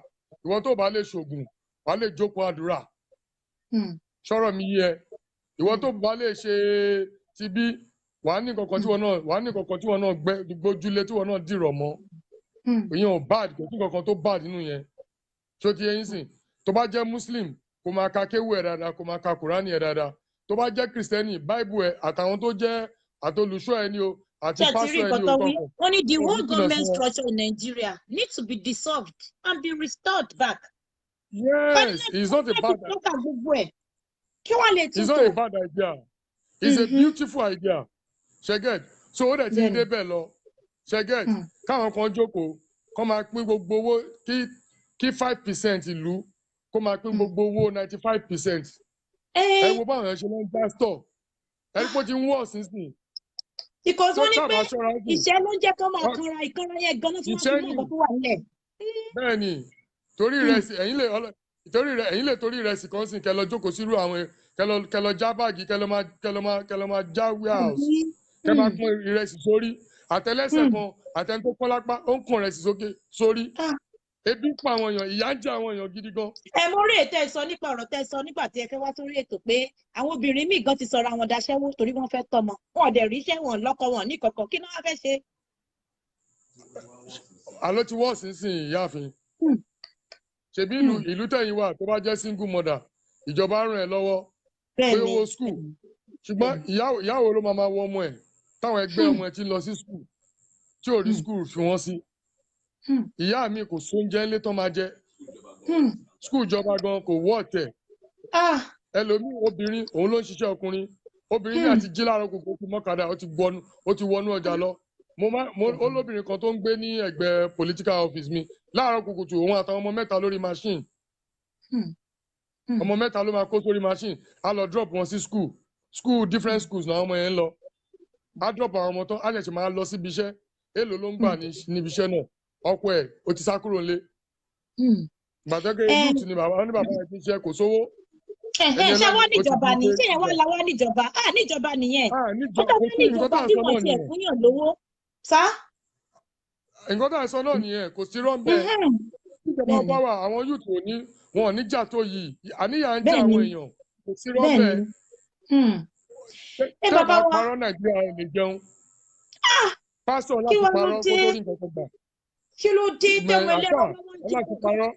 Ìwọ tó bá lè ṣògùn, wàá lè jókòó àdúrà. Ṣọ́rọ̀ mi yé ẹ? Ìwọ tó bá lè ṣe ti bí, wàá ní nǹkan kan tí wọn náà gbójúlé, tí wọn náà dìrọ̀ mọ́. Ìyẹn ò bad, kò sí nǹkan kan tó bad nínú yẹn. Ṣó ti yé yín sìn? Tó bá jẹ́ Muslim, kó máa ka kéwú ẹ̀ dáadáa, kó máa ka Kùránì ẹ̀ dáadáa. Tó bá jẹ́ Kristẹni, Báíbù ẹ̀ àtàwọn tó jẹ́ àtolùṣọ́ ẹ ní o àti Ṣé ẹ ti rí pásítọ̀ ẹ nǹkan ní o tó wí? kankan Wọ́n ní the kó whole fi jìnnà sí government wọn. structure in Nigeria need to be dissolved and be restored back. Yes, it's not a Láti bad tọ́ka gbogbo ẹ̀ kí wọ́n lè it's not tútò. a bad idea, it's a beautiful idea. Ṣé ẹ get? So ó dẹ̀ ti ń débẹ̀ lọ. Ṣé ẹ get? Káwọn kan jókòó, kọ́ máa pín gbogbo owó, kí 5% ìlú kó máa pín gbogbo owó 95%. Ẹ wo báwọn èèyàn ṣe lọ ń já store, ẹ rí pé ó ti ń wọ̀ sínsìn. Because Tó wọ́n ní pé tábà ṣọ́ra jù ìṣẹ́ ló ń jẹ́ kó máa kanra, ìkanra yẹn gan-an tí wọ́n fi ìṣẹ́ mú ni nǹkan tó wà nílẹ̀. Bẹ́ẹ̀ ni, torí ìrẹsì ẹ̀yin lè torí rẹ ẹ̀yin lè torí ìrẹsì kan sìn kẹ́ lọ jókòó sírú àwọn kẹ́ lọ já báàgì, kẹ́ lọ máa já warehouse, kẹ́ máa pọ́n ìrẹsì sórí àtẹlẹsẹ̀ kan, àtẹni tó pọ́n lápá, ó ń kùn ìrẹsì sókè sórí. Ebi ń pa àwọn èèyàn, ìyà ń jẹ àwọn èèyàn gidi gan. Ẹ mọ orí ètò ẹ sọ nípa ọ̀rọ̀ tẹ́ sọ nígbà tí ẹ fẹ́ wá sórí ètò pé àwọn obìnrin míì gan ti sọra wọn daṣẹ́wó torí wọ́n fẹ́ tọ́mọ, wọn ò dẹ̀ ríṣẹ́, wọn lọ́kọ, wọn ní kankan, kí ni wọ́n fẹ́ ṣe? Àló ti wọ́ sínsìn, ìyáàfin. Ṣebí ìlú tẹ̀yìn wà, tó bá jẹ́ single mother, ìjọba ràn ẹ́ lọ́wọ́ pé owó school, ṣùgbọ́n ìyàwó ló máa wọ ọmọ ẹ̀ táwọn ẹgbẹ́ ọmọ ẹ̀ ti ń lọ sí school tí ò rí school fi wọ́n sí. Ìyá mi kò sóúnjẹ ńlé tán máa jẹ, school ìjọba gan kò wọ́ ọ̀tẹ̀. Ẹlòmíì, obìnrin òun ló ń ṣiṣẹ́ ọkùnrin, obìnrin ní àti jí láàárọ̀ kòkó, ó ti mọ́kadà, ó ti wọnú ọjà lọ. Mo má mo olóbìnrin kan tó ń gbé ní ẹ̀gbẹ́ political office mi, láàárọ̀ kùkùtù, òun àtàwọn ọmọ mẹ́ta lórí machine. Ọmọ mẹ́ta ló máa kó sórí machine, á lọ drop wọn sí school, different schools làwọn ọmọ yẹn ń lọ. Á drop àwọn ọmọ tán, á ṣẹ̀ṣẹ̀ máa lọ síbi iṣẹ́. Èèlò ló ń gbà níbi iṣẹ́ náà? Ọkọ ẹ̀ ó ti sá kúrò nílé. Gbàtẹ́kẹ́ youth ni bàbá ní bàbá ẹ̀ ti ń ṣe, kò sówó. Ẹ̀hẹ́, ṣé wọ́n níjọba ni? Ṣé yẹn wá la wá níjọba? À níjọba nìyẹn. Ó tó bá níjọba tí wọ́n tiẹ̀ fúnyàn lówó. Sá. Nǹkan tá à ń sọ náà nìyẹn, kò sí rọ́ńbẹ́. Tíjọba bá wà, àwọn youth ò ní wọn ò ní jà tó yìí. Àníyàn ń jà àwọn èèyàn, kò sí rọ́ńbẹ́. Ẹ Tẹ́ bàbá bá wa. parọ́, Nàìjíríà ò lè jẹun. Pásítọ̀ Kí láti wá ló parọ́ kó dé? tó rí nǹkan kan gbà. Kí ló dé tẹ̀wọ̀n ẹlẹ́rọ Àfà wọn jí láti parọ́.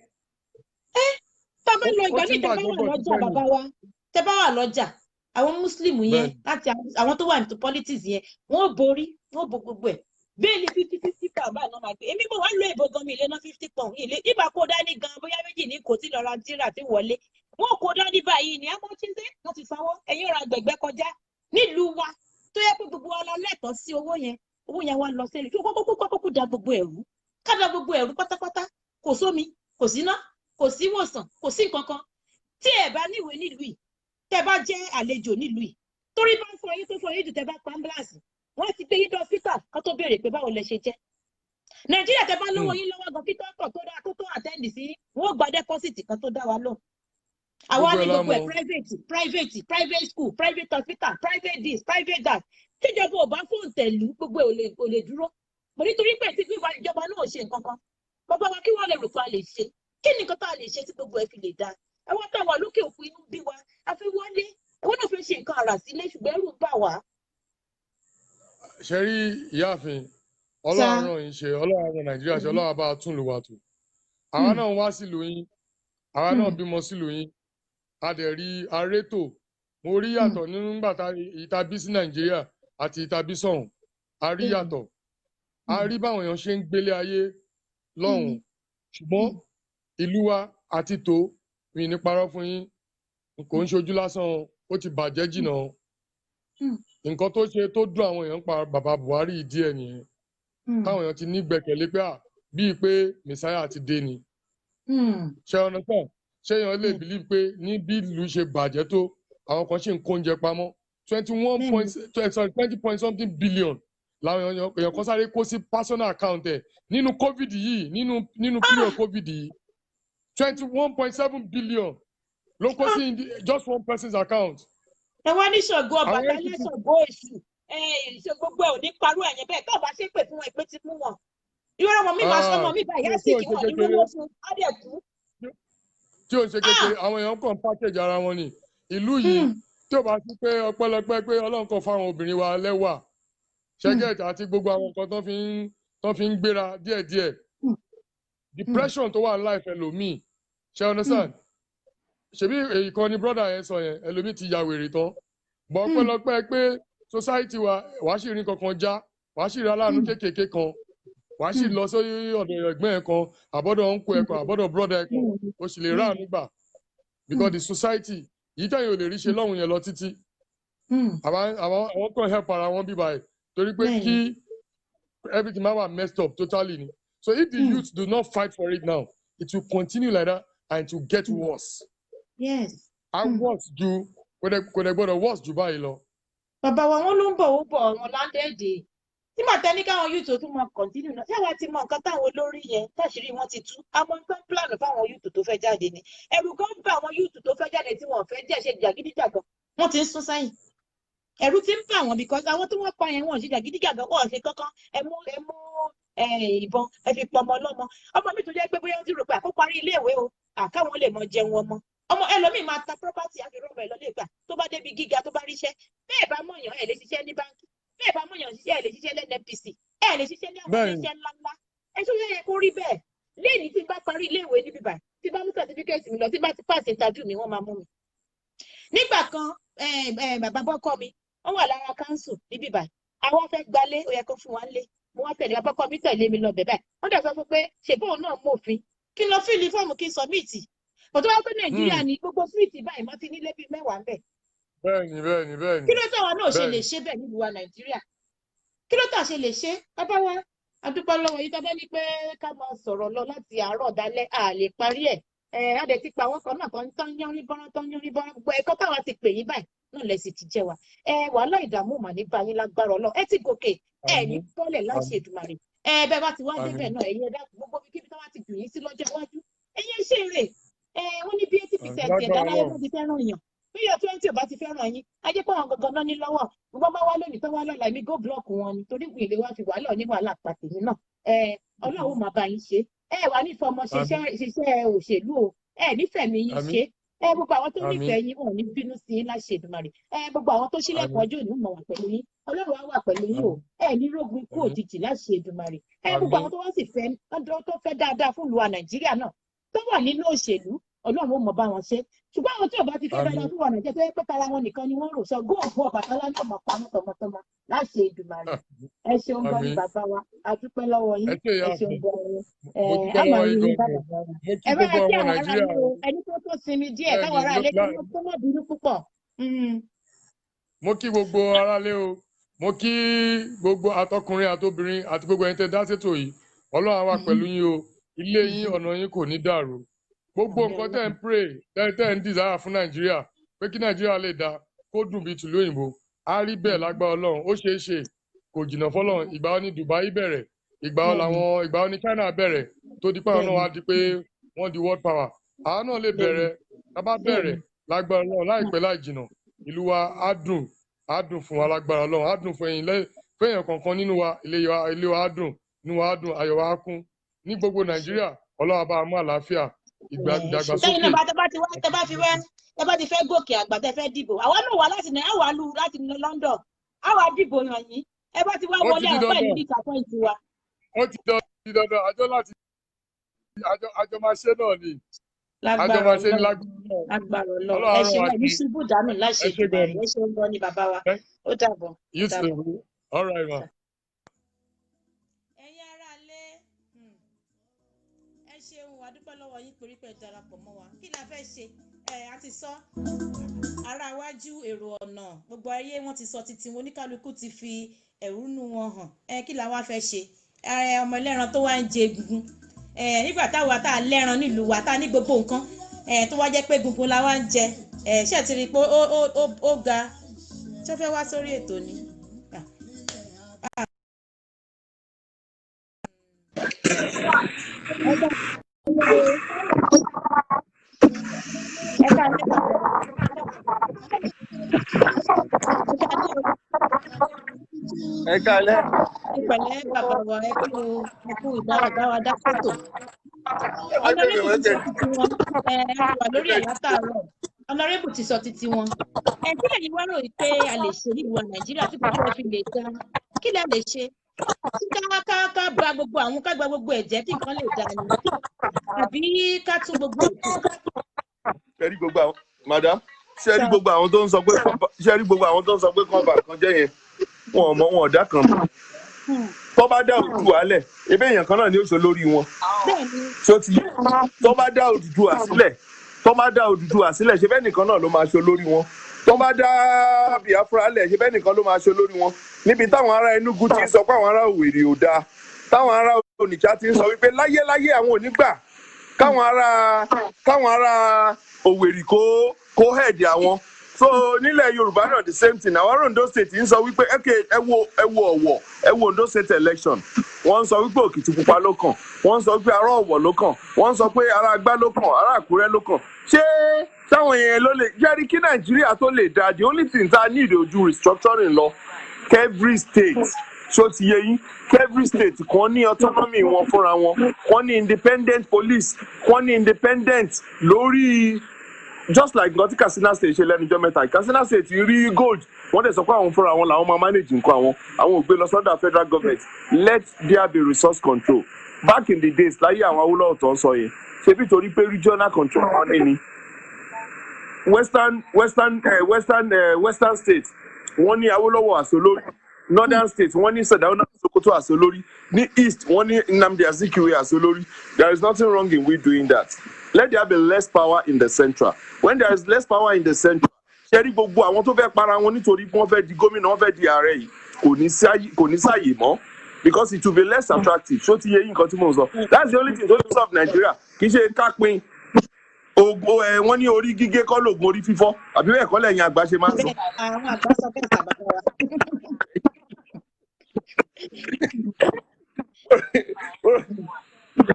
Bàbá lọ Ó ìgbà ti míì ń tẹ bá bàjẹ́ wà bọ̀ lọ́jà, tipẹ́ ni. Bàbá wa, tẹ bá wà lọ́jà, àwọn Muslim yẹn láti àwọn tó wà ní politics yẹn, wọ́n ò borí, wọ́n ò bo gbogbo ẹ̀. Bẹ́ẹ̀ni, £50 báyìí náà máa gbé. Èmi mo wá lo èbó gan, mi ilé ná £50 ilé ìgbà kó dání gan, bóyá méjì ní kò tí lọ ra tíra tí wọlé wọn kó dání báyìí ni àmọ́ tí ń dé wọ́n ti sanwó. Ẹ̀yin ra gbẹ̀gbẹ́ kọjá nílùú wa tó yẹ pé gbogbo wa lọ lẹ́tọ̀ọ́ sí owó yẹn, owó yẹn wá lọ sílẹ̀ kí kókó kókó kókó da gbogbo ẹ̀rú, ká da gbogbo ẹ̀rú pátápátá. Kò sómi, kò síná, kò sí ìwòsàn, kò sí nǹkan kan. Tí ẹ bá níwèé nílùú yìí, tẹ bá jẹ́ àlejò nílùú yìí, torí bá ń fọ yín tó fọ yín jù, tẹ bá pa ambulance, wọ́n ti gbé yín dé hospital kó tó béèrè pé báwo lẹ ṣe jẹ́. Nàìjíríà, tẹ bá lówó yín lọ́wọ́ gan, kí tọ́kọ̀ tó dáa tó tó attend sí, wọ́n gba deposit kan tó dá wa lóhùn. Àwa Gbogbo ní ẹ̀ la gbogbo ẹ̀ mọ̀. private, private, private school, private hospital, private this, private that. Tíjọba ò bá fóun tẹ̀lú, gbogbo ẹ̀ ò lè dúró mo nítorí pé tí gbígba ìjọba náà ò ṣe nǹkan kan. Bàbá wa, kí wọ́n lè rò pé a lè ṣe? Kí ni nǹkan tá a lè ṣe tí gbogbo ẹ̀ fi lè dáa? Àwọn tá a wà lókè òkun, inú bí wa, a fi wọlé, àwọn náà fi ṣe nǹkan àrà sílé, ṣùgbọ́n ẹ̀rù ń bà wá. Ṣe rí, ìyáàfin, Ọlọ́run ràn yín ṣe, Ọlọ́run ràn Nàìjíríà ṣe, Ọlọ́run bá a tún lù wá tò. Àwa náà ń wá sílùú yín, àwa náà bímọ sílùú yín, a dẹ̀ rí arétò. Mo rí yàtọ̀ nínú nígbà tá ìta bí sí Nàìjíríà àti ìta bí sọ̀hún, a rí yàtọ̀. A rí báwọn èèyàn ṣe ń gbélé ayé lọ́hùn-ún, ṣùgbọ́n ìlú wa àti tó mi ní parọ́ fún yín, kò ń ṣojú lásán o, ó ti bàjẹ́ jìnnà o. Nǹkan tó ṣe tó dùn àwọn èèyàn pa bàbá Buhari yìí díẹ̀ nìyẹn, táwọn èèyàn ti ní gbẹ́kẹ̀lé pé à bíi pé Messiah ti dé ni. Ṣé ọ̀nà tán, ṣé èèyàn lè believe pé ní bí ìlú ṣe bàjẹ́ tó, àwọn kan ṣì ń kó oúnjẹ pamọ́? 21 point, sorry, 20 point something billion làwọn èèyàn kan sáré kó sí personal account ẹ̀ nínú COVID yìí, nínú period COVID yìí. 21.7 billion ló kó sí just one person's account. Ẹ wá ní Ṣàngó Àwọn Ọbàtálá, APC Ṣàngó Èṣù, ẹ ṣe gbogbo ẹ ò ní parú ẹ̀yìn bẹ́ẹ̀. Tó o bá ṣépè fún wọn, ìpè ti mú wọn. Irú ọmọ mi máa ṣọmọ mi báyìí á tí sì ò kí ṣe wọn ní kékeré rówó fún á dẹ̀ kú. Tí ò ń ṣe kékeré, àwọn èèyàn kàn package ara wọn ni ìlú yìí. Tí ò bá sí pé ọpẹ́lọpẹ́ pé Ọlọ́run kan fáwọn obìnrin wa lẹ́wà ṣẹ́gẹ̀tì àti gbogbo àwọn nǹkan tó fi ń gbéra díẹ̀díẹ̀, depression tó wà láìfẹ́ ẹlòmíì, ṣe understand? Ṣebí èyí kan ni brother yẹn sọ yẹn, ẹlòmíì ti ya wèrè tán bọ́. Ọpẹ́lọpẹ́ pé society wa, wàá sì rí kankan já, wàá sì rí aláàánú kéékèèké kan, wàá sì lọ sí ọ̀dọ̀ ẹ̀gbọ́n ẹ̀ kan, àbọ̀dọ̀ uncle ẹ̀ kan, àbọ̀dọ̀ brother ẹ̀ kan, o sì lè ráàánú gbà, because the society yìí tẹ̀yìn ò lè rí ṣe lọ́hùn yẹn lọ títí. Àwọn kan help ara wọn bí báyìí torí pé kí everything máa wà messed up totally ni. So if the youth do not fight for it now, it will continue like that and it will get worse. A worse ju, kò dẹ̀ gbọ́dọ̀ worse ju báyìí lọ. Bàbá wa, wọn ló ń bọ̀, ó bọ̀ wọn láńdẹ̀ẹ̀dẹ̀ nígbà tẹ́ ní káwọn youth tó máa continue náà. Ṣé àwa ti mọ nǹkan táwọn olórí yẹn táṣìírí wọn ti tú, àmọ́ nǹkan plan fáwọn youth tó fẹ́ jáde ni. Ẹ̀rù kan ń bá àwọn youth tó fẹ́ jáde tí wọ́n fẹ́ jẹ́ ṣe jàgídíjàgan, wọ́n ti ń sún sẹ́yìn. Ẹ̀rù ti ń bà wọ́n because àwọn tí wọ́n pa yẹn, wọ́n ṣe jàgídíjàgan, wọ́n ṣe kankan. Ẹ mú ìbọn, ẹ fi pọmọ ọlọ́mọ. Ọmọ mi tó jẹ́ pé bóyá ó ti rò pé àkókò parí iléèwé o, àkáwọn lè mọ jẹun ọmọ. Ọmọ ẹlòmíì máa ta property, àfi rọ́ọ̀mù ẹ̀ lọ lè gbà tó bá débi gíga, tó bá ríṣẹ́. Bẹ́ẹ̀ bá mọ̀yàn, ẹ̀ lè ṣiṣẹ́ ní báńkì. Bẹ́ẹ̀ bá mọ̀yàn ṣiṣẹ́, ẹ̀ lè ṣiṣẹ́ lẹ́NPC, ẹ̀ lè ṣiṣẹ́ ní àwọn iléeṣẹ́ ńláńlá. Ẹ tó yẹ kó rí bẹ́ẹ̀ lẹ́yìn tí n bá parí iléèwé níbí báyìí, tí bá mú certificate mi lọ, tí bá ti pass interview mi, wọ́n máa mú mi. Nígbà kan, bàbá bọ́kọ mi, wọ́n wà lára council níbí báyìí. Àwọn fẹ́ gbalé, ó yẹ kó fún wa ńlé. Mo wá tẹ̀lé bàbá ọkọ mi, tẹ̀lé mi lọ bẹ̀ báyìí. Wọ́n dẹ̀ sọ fún pé ṣèbóun náà mọ̀fin, kí n lọ fill fọ́ọ̀mù, kí n submit. Kò tó wá pé Nàìjíríà ní gbogbo street báyìí, wọ́n ti nílé bíi 10 ń bẹ̀. bẹ́ẹ̀ni bẹ́ẹ̀ni bẹ́ẹ̀ni Kí ló táwa náà ṣe lè ṣe bẹ́ẹ̀ nílùú wa Nàìjíríà? Kí ló tà ṣe lè ṣe? Bàbá wa, a dúpẹ́ lọ́wọ́ yìí. Tábà ní pé ká máa sọ̀rọ̀ lọ láti àárọ̀ dalẹ́, a lè parí ẹ̀. Ẹ̀ á dẹ̀ ti pa àwọn kan náà kan tán yánrí bọ́rán, tán yánrí bọ́rán. Gbogbo ẹ̀kọ́ táwa ti pè yín báyìí náà lẹ sì ti jẹ́ wa. Ẹ wàhálà, ìdààmú mà ní bá yín lágbára Ọlọ́run. Ẹ ti gòkè, ẹ ní bọ́lẹ̀ láṣẹ Èdùmàrè. Ẹ bẹ́ẹ̀ bá ti wá débẹ̀ náà, ẹ̀yin ẹ̀dá, gbogbo kíbi tó wá ti jù yín sí lọ́jọ́ iwájú, ẹ̀yin ṣe eré. Ẹ wọ́n ní bí 80% ẹ̀dá láyé bá ti fẹ́ràn yàn, bí yọ 20 ò bá ti fẹ́ràn yín, ajé pé àwọn gangan náà ní lọ́wọ́. Gbogbo bá wá lónìí tó wá lọ́la, èmi go block wọn ni, torí ìlé wa fi wàhálà ní wàhálà pàtẹ́yìn náà. Ẹ Ọlọ́run máa bá yín ṣe. Ẹ wà ní fọmọ ṣiṣẹ́ òṣèlú o, ẹ nífẹ̀ẹ́ mi yín ṣe. Ẹ gbogbo àwọn tó nífẹ̀ẹ́ yín, wọn ò ní bínú sí yín láṣẹ Èdùmàrè. Ẹ gbogbo àwọn tó ṣílẹ̀kùn ọjọ́ òní mọ̀ wà pẹ̀lú yín. Ọlọ́run á wà pẹ̀lú yín o. Ẹ ní rógun ikú òjijì láṣẹ Èdùmàrè. Ẹ gbogbo àwọn tó wá sì fẹ́, tó fẹ́ dáadáa fún ìlú wa Nàìjíríà náà, tó wà nínú òṣèlú, Ọlọ́run ó mọ̀ bá wọn ṣe. Ṣùgbọ́n àwọn tí ò bá ti fẹ́ dáadáa fún wa Nàìjíríà, tó yẹ pé tara wọn nìkan ni wọ́n rò sọ góògùn Ọbàtálá ní ọmọ pamọ́ tọmọtọmọ láṣẹ Èdùmàrè. Ẹ ṣeun gan ni bàbá wa, a dúpẹ́ lọ́wọ́ yín. Ẹ ṣeun gan ni. Ẹ á máa rí yín bá bàbá wa. Ẹ bá wa kí àwọn ará ilé o. Ẹni tó sinmi díẹ̀ káwọn ará ilé tó má bínú púpọ̀. Mo kí gbogbo aráalé o. Mo kí gbogbo atọkùnrin àtobìnrin àti gbogbo ẹni tẹ́ dá sétò yìí. Ọlọ́run á wà pẹ̀lú yín o. Ilé yín, ọ̀nà yín kò ní dàrú. Gbogbo nǹkan tẹ́ ń pray, tẹ́ ń desire fún Nàìjíríà, pé kí Nàìjíríà lè dáa, kó dùn bíi tìlú òyìnbó, á rí bẹ́ẹ̀ lágbára Ọlọ́run. Ó ṣeé ṣe, kò jìnnà fọlọ́run. Ìgbà wo ni Dubai bẹ̀rẹ̀? Ìgbà wo làwọn, ìgbà wo ni China bẹ̀rẹ̀ tó di pé àwọn náà wá di pé wọ́n di world power? Àwọn náà lè bẹ̀rẹ̀. Tá bá bẹ̀rẹ̀, lágbára Ọlọ́run, láìpẹ́ láì jìnnà, ìlú wa á dùn, á dùn fún wa lágbára Ọlọ́run, á dùn fún ẹ̀yin fẹ́yàn kọ̀ọ̀kan nínú wa. Ilé wa á dùn, inú wa á dùn, ayọ̀ wa á kún ní gbogbo Nàìjíríà. Ọlọ́run bá mú àlàáfíà, ìdàgbàsókè. Sẹ́yìn náà bá ti wá, tẹ́ bá ti fẹ́ gòkè àgbà, tẹ́ fẹ́ dìbò, àwa náà wà láti àwa lu láti London, àwa dìbò yàn yín. Ẹ bá ti wá wọlé, àwọn pẹ̀lú disappoint wa. Ó ti dandan. Àjọ láti àjọ máa ṣe náà ni, àjọ máa ṣe ní lágbára. Lágbára Ọlọ́run. Ẹ ṣeun, ẹ̀mí ṣubú dànù láṣẹ Èdùmàrè. Ẹ ṣeun gan ni bàbá wa. Ó dàbọ̀. You too. All right, ma. yín torí pé ẹ darapọ̀ mọ́ wa. Kí la fẹ́ ṣe? Ẹ a ti sọ ara wájú, èrò ọ̀nà, gbogbo ayé wọ́n ti sọ títí wọn, oníkálukú ti fi ẹ̀rúnú wọn hàn. Ẹ kí la wá fẹ́ ṣe? Ẹ ọmọ ẹlẹ́ran tó wá ń jẹ egungun, ẹ nígbà táwa tá a lẹ́ran nílùú wa, tá a ní gbogbo nǹkan, ẹ tó wá jẹ́ pé egungun la wá ń jẹ. Ẹ ṣe ti rí i pé ó ga ṣé ó fẹ́ wá sórí ètò ni. Ẹ káalẹ́ bàbá. Ẹ káalẹ́ o. Ẹ káalẹ́. Ẹ pẹ̀lẹ́ bàbá wa, ẹ kú ìbáradáwa dá fótò. Ọ̀nàrẹ́bù ti sọ títí wọn, ẹ ẹ wà lórí ẹ̀ látàárọ̀. Ọ̀nàrẹ́bù ti sọ títí wọn. Ẹ kí lẹ̀yin wá rò pé a lè ṣe nílùú wa Nàìjíríà tí gbogbo ẹ fi lè dá? Kí lẹ lè ṣe? Ká ká ká ba gbogbo àwọn, ká gba gbogbo ẹ̀jẹ̀ kí nǹkan lè dá ni? Àbí ká tún gbogbo ètò? Ṣe rí gbogbo àwọn, madam, ṣe rí gbogbo àwọn tó ń sọ pé ṣe rí gbogbo àwọn tó ń sọ pé kán bà kan jẹ́ yẹn, wọn ò mọ, wọn ò dá kan mọ̀. Tó bá dá Odùduwà lẹ̀, ebe èèyàn kan náà ni ó ṣe lórí wọn. Bẹ́ẹ̀ni. Ṣó ti yé? Tó bá dá Odùduwà sílẹ̀, tó bá dá Odùduwà sílẹ̀, ṣe bẹ́ẹ̀ nìkan náà ló máa ṣe lórí wọn. Tó bá dá Biafra lẹ̀, ṣe bẹ́ẹ̀ nìkan ló máa ṣe lórí wọn. Níbi táwọn ará Enugu ti ń sọ pé àwọn ará Òwèrè ò dáa, táwọn ará Onitsha ti ń sọ wípé láyéláyé àwọn ò ní gbà káwọn ará Òwèrì kó head àwọn. So nílẹ̀ Yorùbá náà, the same thing. Àwọn ará Ondo State ń sọ wípé, okay, ẹ wo Ọ̀wọ̀, ẹ wo Ondo State election. Wọ́n ń sọ wípé Òkìtìpupa ló kàn, wọ́n ń sọ wípé ará Ọ̀wọ̀ ló kàn, wọ́n ń sọ pé ará Agbá ló kàn, ará Àkúrẹ́ ló kàn. Ṣé táwọn yẹn ló lè jẹ́rí kí Nàìjíríà tó lè dáa? The only thing tá a need ojú restructuring lọ. Every state, ṣó ti yé yín, every state kan ní autonomy wọn fúnra wọn, wọ́n ní independent police, wọ́n ní independent lórí, just like nǹkan tí Katsina State ṣe lẹ́nu ọjọ́ mẹ́ta. Katsina State rí gold, wọ́n dẹ̀ sọ pé àwọn fúnra wọn làwọn máa manage nǹkan àwọn, àwọn ò gbé lọ sọ́dọ̀ federal government. Let there be resource control. Back in the days, láyé àwọn Awólọ́wọ̀ tó ń sọ yẹn, ṣebí torí pé regional control wọn ní ni western state, wọ́n ní Awólọ́wọ̀ as olórí. Northern state, wọ́n ní Sardauna Sokoto as olórí. Ní east, wọ́n ní Nnamdi Azikiwe as olórí. There is nothing wrong in we doing that. Let there be less power in the central. When there is less power in the central, ṣe rí gbogbo àwọn tó fẹ́ para wọn nítorí pé wọ́n fẹ́ di gómìnà, wọ́n fẹ́ di ààrẹ yìí, kò ní sáàyè mọ́, because it will be less attractive. Ṣó ti yé yín nǹkan tí mò ń sọ? That's the only thing tó lè solve Nigeria. Kì í ṣe ká pín ogun ẹ. Wọ́n ní orí gígé kọ́ lóògùn orí fífọ́, àbí bẹ́ẹ̀ kọ́ lẹ́yìn àgbà ṣe máa ń sọ? Bẹ́ẹ̀, àwọn àgbà sọ bẹ́ẹ̀ sà, bàbá wa.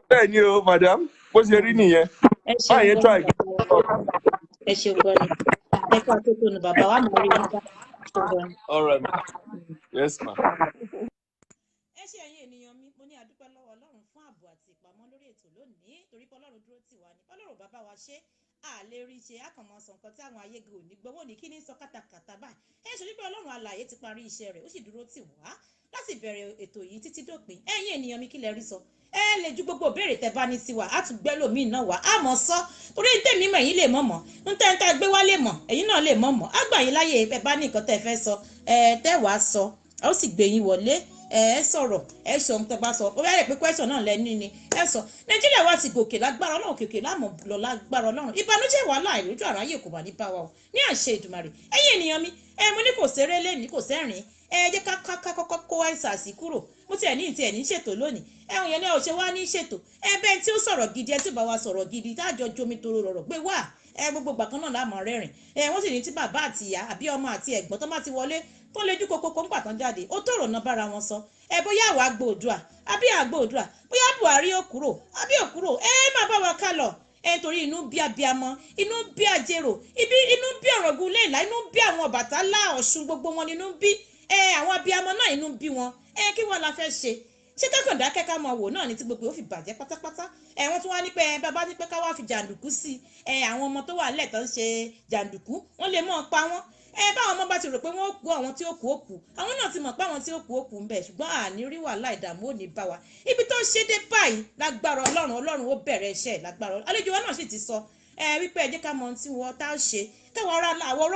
Bẹ́ẹ̀ ni o, madam, bó ṣe rí nìyẹn. Ẹ ṣeun Báyẹn gan try. ni, bàbá wa. Ẹ ṣeun gan ni, ẹ kú àtótónu, bàbá wa. Mọ̀ rí yín bá. Ẹ ṣeun gan ni. All right, ma. Yes, ma. Ẹ ṣe, ẹ̀yin ènìyàn mi, mo ní àdúpẹ́ lọ́wọ́ Ọlọ́run fún ààbò àti ìpamọ́ lórí ètò lónìí, torí pé Ọlọ́run dúró tì wá ní. Ọlọ́run bàbá wa ṣe a lè rí ṣe àkànmọ́ sọ nǹkan tí àwọn ayége ò ní gbowó ní kí ní sọ kátàkátà báyìí. Ẹ ṣe wípé Ọlọ́run alààyè ti parí iṣẹ́ rẹ̀, ó sì dúró tì wá láti bẹ̀rẹ̀ ètò yìí títí dópin. Ẹ̀yin ènìyàn mi, kí lẹ rí sọ? Ẹ lè ju gbogbo ìbéèrè tẹ bá ní sí wa, á tún gbẹ́ lòmíì náà wá, á mọ̀ sọ, torí tèmi mọ̀, ẹ̀yin lè mọ̀ mọ̀ ń tẹ́ ń tá gbé wá lè mọ̀, ẹ̀yin náà lè mọ̀ mọ̀. Á gbà yín láyè, ẹ bá ní nǹkan tẹ́ fẹ́ sọ, ẹ tẹ́ wàá sọ, ó sì gbé yín wọlé, ẹ sọ̀rọ̀, ẹ sọ ohun tó bá sọ. Ó bẹ̀rẹ̀ pé question náà lẹ́ni ni ẹ sọ. Nàìjíríà wa ti gòkè lágbára Ọlọ́run, kòkè láàmú lọ lágbára Ọlọ́run. Ìbànújẹ́, wàhálà, ìrójú àráyè kò wà ní bá wa o, ní àṣẹ Ìdùmarè. Ẹ̀yin ènìyàn mi, ẹ mo ní kò ṣeré lẹ́ni, kò sẹ́rìn. Ẹ jẹ́ ká kọ́kọ́ kó EndSARS kúrò. Mo tiẹ̀ ní tiẹ̀ ní ṣètò lónìí. Ẹ̀hún yẹn ní ọ̀ṣẹ́ wa ní ṣètò. Ẹ bẹ́ẹ̀ tí ó sọ̀rọ̀ gidi, ẹ tí ó bá wa sọ̀rọ̀ gidi, táàjọ jomi toro rọ̀rọ̀ gbé wá. Ẹ gbogbo ìgbà kan náà láàmú rẹ́rìn. Ẹ wọ́n sì ní tí bàbá àti ìyá àbí ọmọ àti ẹ̀gbọ́n tó má ti wọlé tó lejú kokoko ńgbà tán jáde, ó tòrò náà bára wọn sọ. Ẹ bóyá àwa gbòòdùà àbí àgbòòdùà, bóyá Buhari ó kúrò àbí ò kúrò, ẹ má bá wa ká lọ. Ẹ torí inú bí abiamọ, inú bí ajérò, ibi inú bí Ọ̀ràngún Léèlá, inú bí àwọn Ọbàtálá, Ọ̀ṣun, gbogbo wọn nínú bí ẹ àwọn abiamọ náà, inú bí wọn. Ẹ kí wọn la fẹ́ ṣe? Ṣé kákàndá kẹ́kẹ́ máa wò náà ní tí gbogbo ó fi bàjẹ́ pátápátá? Ẹ wọ́n tún wá ní pé ẹ bàbá ní pé ká wá fi jàǹdùkú sí ẹ. Àwọn ọmọ tó wà nílẹ̀ tó ń ṣe jàǹdùkú, wọ́n lè mọ̀ ọ́ pa wọ́n. Ẹ báwọn ọmọ bá ti rò pé wọ́n ó kú, àwọn tí ó kú ó kú, àwọn náà ti mọ̀ pé àwọn tí ó kú ó kú ń bẹ̀. Ṣùgbọ́n àní rí wàhálà, ìdààmú ò ní bá wa. Ibi tó ṣe dé báyìí, lágbára Ọlọ́run, Ọlọ́run ó bẹ̀rẹ̀ iṣẹ́ lágbára Ọlọ́run. Àlejò wa náà sì ti sọ ẹ wípé ẹ jẹ́ ká mọ ohun tí wọ́n tá a ṣe, káwọn ará àwọn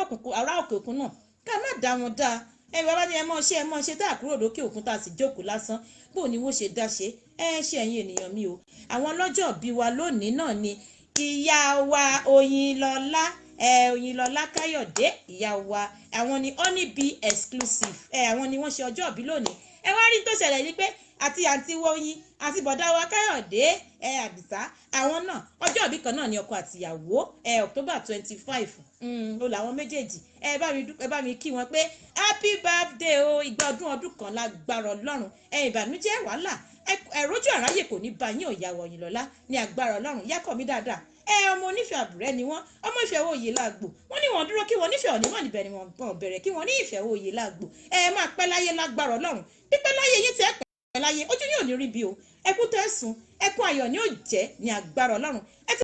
ará òkè òkun náà ká má dá wọn dá. Ẹ bàbá ní ẹ mọ̀ ṣe, ẹ mọ̀ ṣe tá a kúrò lókè òkun, tá a sì jókòó lásán, bó ni wọ́n ṣe dá ṣe. Ẹ ṣe, ẹ̀yin ènìyàn mi o. Àwọn ọlọ́jọ́ bí wa lónìí náà ni ìyá wa Oyinlọ́lá, ẹ Oyinlọ́lá Káyọ̀dé, ìyá wa. Àwọn ni Honey Bee Exclusive. Ẹ àwọn ni wọ́n ṣe ọjọ́ ìbí lónìí. Ẹ wá rí tó ṣẹlẹ̀ ni pé àti àǹtí Oyin àti bọ̀dá wa Káyọ̀dé, ẹ Àdìsá, àwọn náà ọjọ́ ìbí kan náà ni, ọkọ àtìyàwó. Ẹ October 25 ó làwọn méjèèjì. Ẹ bá mi kí wọn pé happy birthday o, ìgbà ọdún ọdún kan lágbára Ọlọ́run. Ẹ ìbànújẹ́, wàhálà, ẹ̀rọjú àráyè kò ní bá yín, òyàwó Òyìnlọ́lá, ní agbára Ọlọ́run. Yákọ̀ mi dáadáa. Ẹ ọmọ onífẹ̀ẹ́ àbúrẹ́ ni wọ́n, ọmọ ìfẹ́ òye láàgbò. Wọ́n ní wọ́n dúró kí wọ́n nífẹ̀ẹ́ òní, wọ́n níbẹ̀ ni wọ́n bẹ̀rẹ̀ kí wọ́n ní ìfẹ́ òye láàgbò. Ẹ máa pẹ́ láyé lágbára Ọlọ́run. Pípẹ́ láyé yín tí ẹ pẹ́ láyé, ojú yóò ní rí bí o. Ẹkún tẹ́ sùn, ẹkún ayọ̀ ni ó jẹ́ ní agbára Ọlọ́run. Ẹ ti